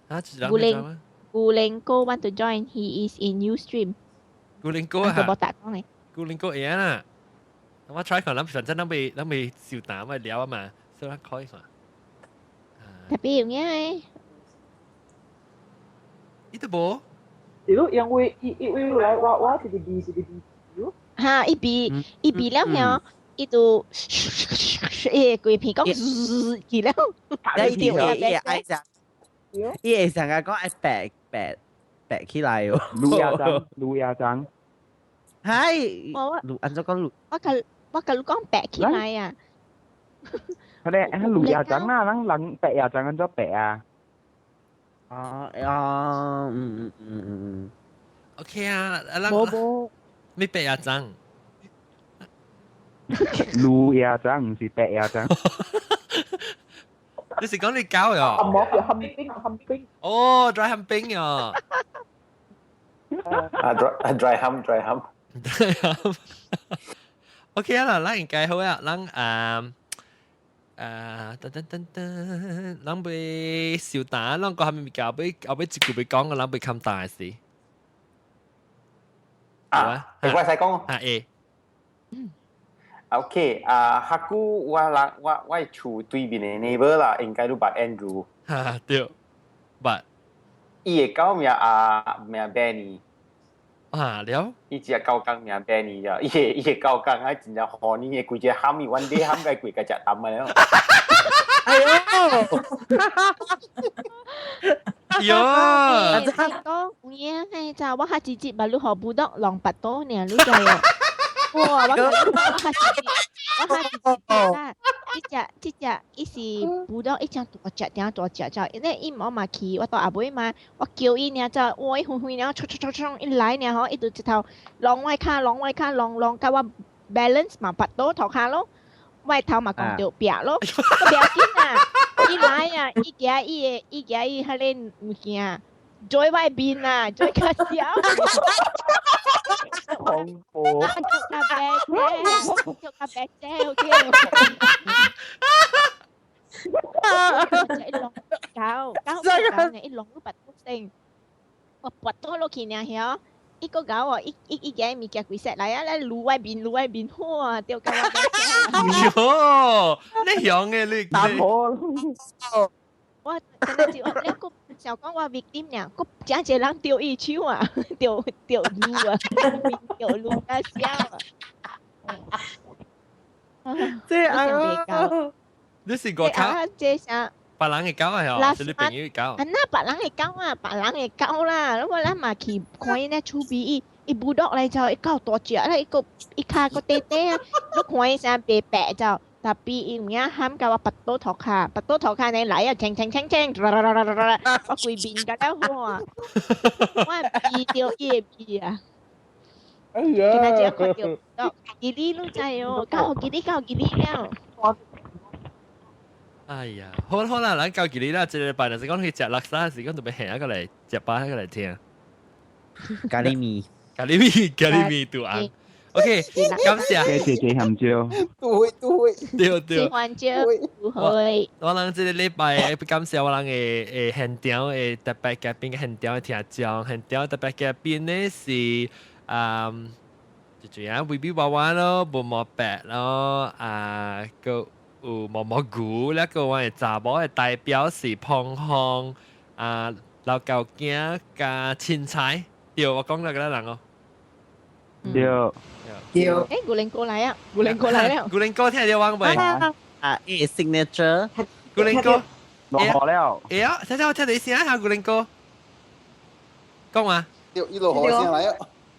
啊，一個人欲 join 古靈哥 want to join, he is in Ustream。古靈哥啊？無答講咧。古靈哥會啦。我 try 看，咱反正咱未咱未受膽咪聊啊嘛，所以咱可以看。特別有影的。伊都無。是咯，因為伊伊伊來我我一個味一個味。哈，伊味伊味了後，伊就伊規片講去了。伊伊伊愛食，伊會成日講愛白白白起來哦。滷鴨腸，滷鴨腸。係。我滷按怎講滷？我共我共你講白起來啊！佢哋滷鴨腸啦，咱人白鴨腸按怎白啊？哦哦，嗯嗯嗯嗯。 OK 啊，啊咱無無。咩白鴨腸？滷鴨腸毋是白鴨腸。你是講你狗喲？含膜叫含冰含冰。哦，dry 含冰喲。啊，dry dry hump dry hump。 dry hump。OK 啊啦，咱應該好啊，咱啊。啊，噔噔噔噔，人袂受打，人個係咪物件後尾後尾一句袂講，人袂冚大事。啊，會我使講。啊會。 OK，啊，下久我人我我厝對面的 neighbor 啦，應該都捌 Andrew。哈對，捌。伊的狗名啊名 Benny。啊了。伊隻狗公名 Benny 咋，伊個伊個狗公啊真正好呢，規隻喊伊，阮哋喊個規個食淡啊了。哎呦！喲！你講有影嘿，就我較直接把你學布毒浪拔刀呢，你知哦？哇！我我較直接，我較直接啦。這隻這隻，伊是布毒，一隻大隻，點大隻就，因為伊無嘛去，我到後尾嘛，我叫伊爾就，哇！伊飛飛爾，衝衝衝衝，一來爾吼，伊就一頭浪我跤，浪我跤，浪浪甲我 balance 嘛，拔刀頭跤咯。我頭嘛講著壁咯，不要緊啊！伊來啊，伊行伊的，伊行伊彼个物件，做我面啊，做較痟。恐怖！做較白姐，做較白姐，OK。一浪搞搞搞呢，一浪都拔到聲，我拔到落去呢，曉。伊個搞哦，伊伊伊個物件規 set 來啊，來滷我面滷我面，哇，掉到我喲，你響嘅你打破。我真係就我你個想講我 victim 呢，個真濟人掉伊手啊，掉掉滷啊，掉滷啊笑啊。這啊，你是個卡？這啥？別人嘅狗啊，是你朋友嘅狗。啊，那別人嘅狗啊，別人嘅狗啦。我咱嘛去看伊那厝邊，伊伊布毒來就伊狗大隻啦，伊個伊跤個短短啊，你看伊啥白白就，特別伊有影喊甲我拔刀頭跤，拔刀頭跤呢來啊，鏘鏘鏘鏘，啦啦啦啦啦啦，我規面甲了好啊，我鼻著伊的鼻啊。哎呀！今仔日看著，吉利你知哦，搞吉利搞吉利了。哎呀，好啦好啦，咱到這裡啦，這禮拜若是講去食叻沙時，講特別下一個來食飽一個來聽。咖喱麵，咖喱麵，咖喱麵拄紅。OK，感謝。謝謝謝含椒。對對。對對。喜歡椒，會。我人這個禮拜感謝我人的誒現場的特別嘉賓，現場的聽眾，現場特別嘉賓呢是嗯，就這樣，威比娃娃咯，無毛白咯，啊個。有毛毛菇，那個我的查某的代表是彭紅啊，老狗囝佮凊彩，對，我講了個人哦。對。對。欸，古靈哥來啊！古靈哥來了。古靈哥聽著我未？啊，伊 signature。古靈哥。落雨了。會啊，聽聽我聽著伊聲下，古靈哥。講話。對，伊落雨聲來啊。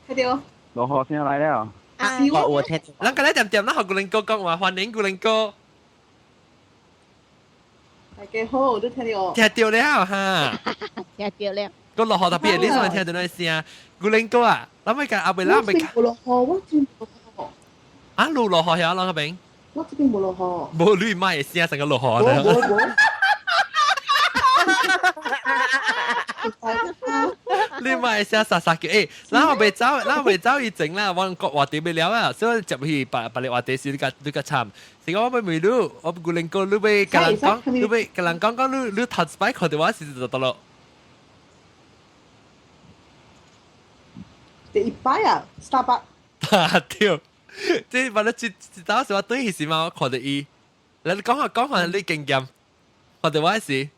聽著。落雨聲來了。我我聽。咱今日點點，咱予古靈哥講話，歡迎古靈哥。大家好，我都聽到。聽到了哈。聽到了。個落雨特別，你先聽到那聲。古靈哥啊，咱咪講阿伯，咱咪講。冇落雨，我真冇落雨。啊，路落雨遐，咱嗰邊。我這邊冇落雨。無你莫會聲成個落雨啦。無無無。你莫會聲沙沙叫，欸，咱後袂走，咱袂走以前啦，我國話題袂了啊，所以接去別別個話題時，你較你較慘。是講我欲問你，我古靈哥，你欲共人講，你欲共人講講，你你頭一擺看著我時就得咯。第一擺啊，Starbucks。啊對，這反正一一當時我轉去時嘛，我看著伊，來你講下講下你經驗，看著我時。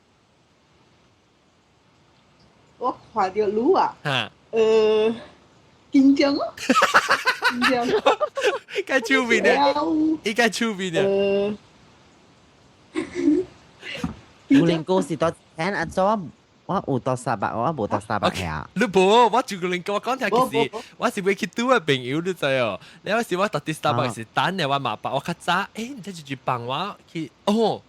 我看著你啊，緊張哦，緊張。該手面的，伊該手面的。古靈哥是到聽阿祖，我有到沙巴，我無到沙巴呀。你無，我就古靈哥，我講聽其實，我是欲去拄的朋友，你知哦。了時我到佇沙巴是等的，我嘛捌，我較早，欸，毋知就放我去，哦。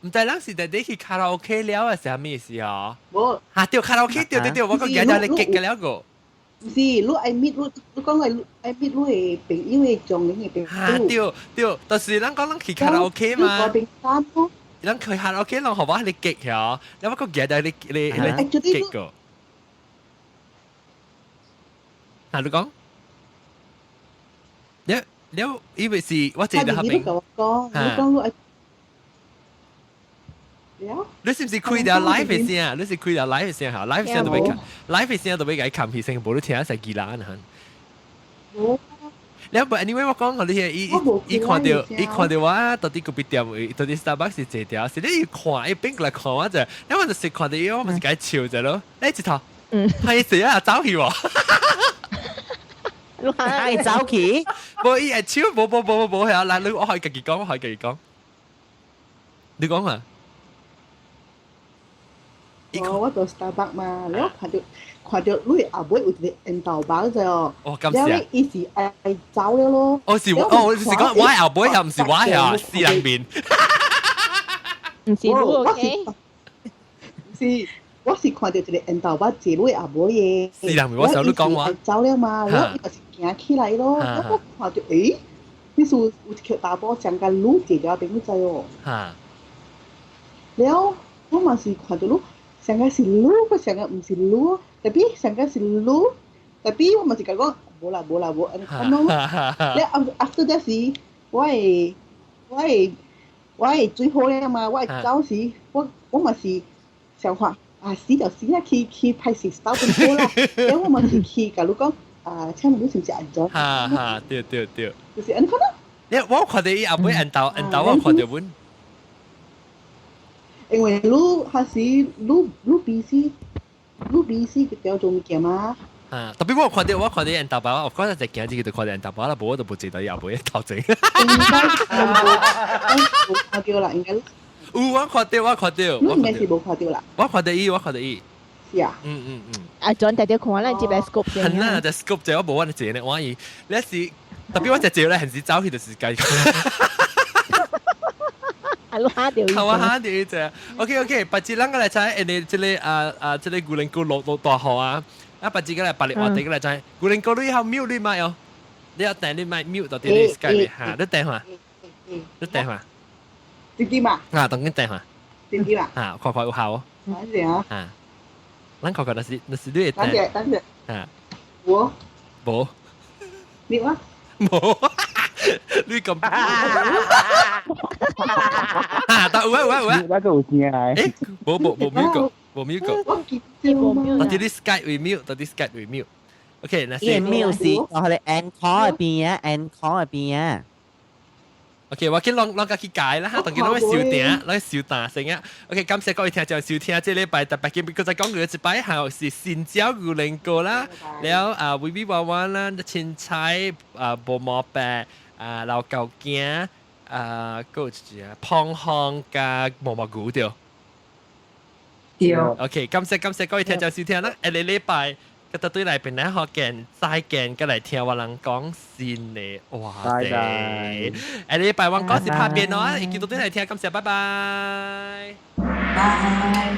毋知咱是佇咧去卡拉 OK 了，還是啥物事哦？無。哈對，卡拉 OK 對對對，我講今日你結個了個。毋是，你愛 meet 你，你講愛愛 meet 你的朋友的種人的朋友。哈對對，但是咱講咱去卡拉 OK 嘛。咱去卡拉 OK，人予我彼个結曉，了我閣舉來你你你結個。啊，你講？了了，伊為是我坐佇彼邊。你講，你講你愛。你是毋是開條 live 的聲？你是開條 live 的聲嚇？live 聲都欲，live 聲都欲共伊冚起聲，無你聽成幾難嚇。你不 anyway 我講予你聽，伊伊看著伊看著我，到底咖啡店位，到底 Starbucks 是坐條，是你看伊變過來看我者，你我就是看著伊，我毋是共伊笑者咯，你一頭，係誰啊？走去喎。係走去？無伊會笑，無無無無無係啊！來，你我可以家己講，我可以家己講。你講啊？哦，我到 Starbucks 嘛，了看著看著你後尾有一个緣投包者哦，哦，咁是啊，伊是愛走了咯。哦是，哦是講我後尾又毋是我啊，私人面。毋是你 OK？是，我是看著一个緣投包坐你後尾的。私人面，我想你講話。走了嘛，了伊就是行起來咯，我看著，欸，你是有一個查埔上共你坐了邊，你知哦？哈。了，我嘛是看著你。上個是你，個上個毋是你，tapi 上個是你，tapi 我嘛是共講，無啦無啦無，按呢款咯。了 after that 時，我會我會我會最好了嘛，我會走時，我我嘛是想看啊死就死啦，去去拍攝包咁好啦。了我嘛是去共你講啊，請問你是毋是按怎？哈哈，對對對。就是按呢款咯。你我看著伊後尾緣投緣投，我看著阮。因為你還是你你 busy，你 busy 去做物件嘛。啊！特別我看著我看著緣投包，我嗰陣就行入去就看著緣投包啦，無我就無坐佇後尾頭前。應該無看著啦，應該。有我看著，我看著。你應該是無看著啦。我看著伊，我看著伊。是啊。嗯嗯嗯。啊，轉大條看咱這邊 scope 先。係啦，就 scope 者我無我就坐呢，我伊，你是特別我就坐咧，還是走去就是計。啊，你嚇著伊。我嚇著伊隻。OK OK，別節咱個來知，因為這個啊啊，這個牛奶菇落落大雨啊，啊，別節個來別日話題個來知，牛奶菇你好 mute 你麥哦，你要訂你麥 mute 到啲你 Skype 嚇，你訂下，你訂下。直接嘛？啊，當緊訂下。直接嘛？啊，看看有效哦。等陣啊。啊，咱看看，若是若是你會訂。等陣，等陣。啊。無。無。你話？無。你咁啊！但有啊有啊有啊，我個有聲啊！欸，無無無 mute 過，無 mute 過。我記無到底你 Skype 會 mute，到底 Skype 會 mute。OK，那是。伊 mute 是我哋 end call 入邊啊，end call 入邊啊。 OK，我去攏攏共去改啦，當佢攏收聽，攏收大聲啊。OK，感謝各位聽眾收聽，這禮拜特別今日閣再講過一擺，係是新椒牛奶糕啦，了啊微微娃娃啦，凊彩啊無毛白啊老狗囝啊，閣有一隻胖紅佮毛毛菇對。對。 OK，感謝感謝各位聽眾收聽啦，下個禮拜。個特對來邊咧學見再見，閣來聽我人講新的話題。下禮拜我講是拍片哦，會記得對來聽，感謝，拜拜。拜。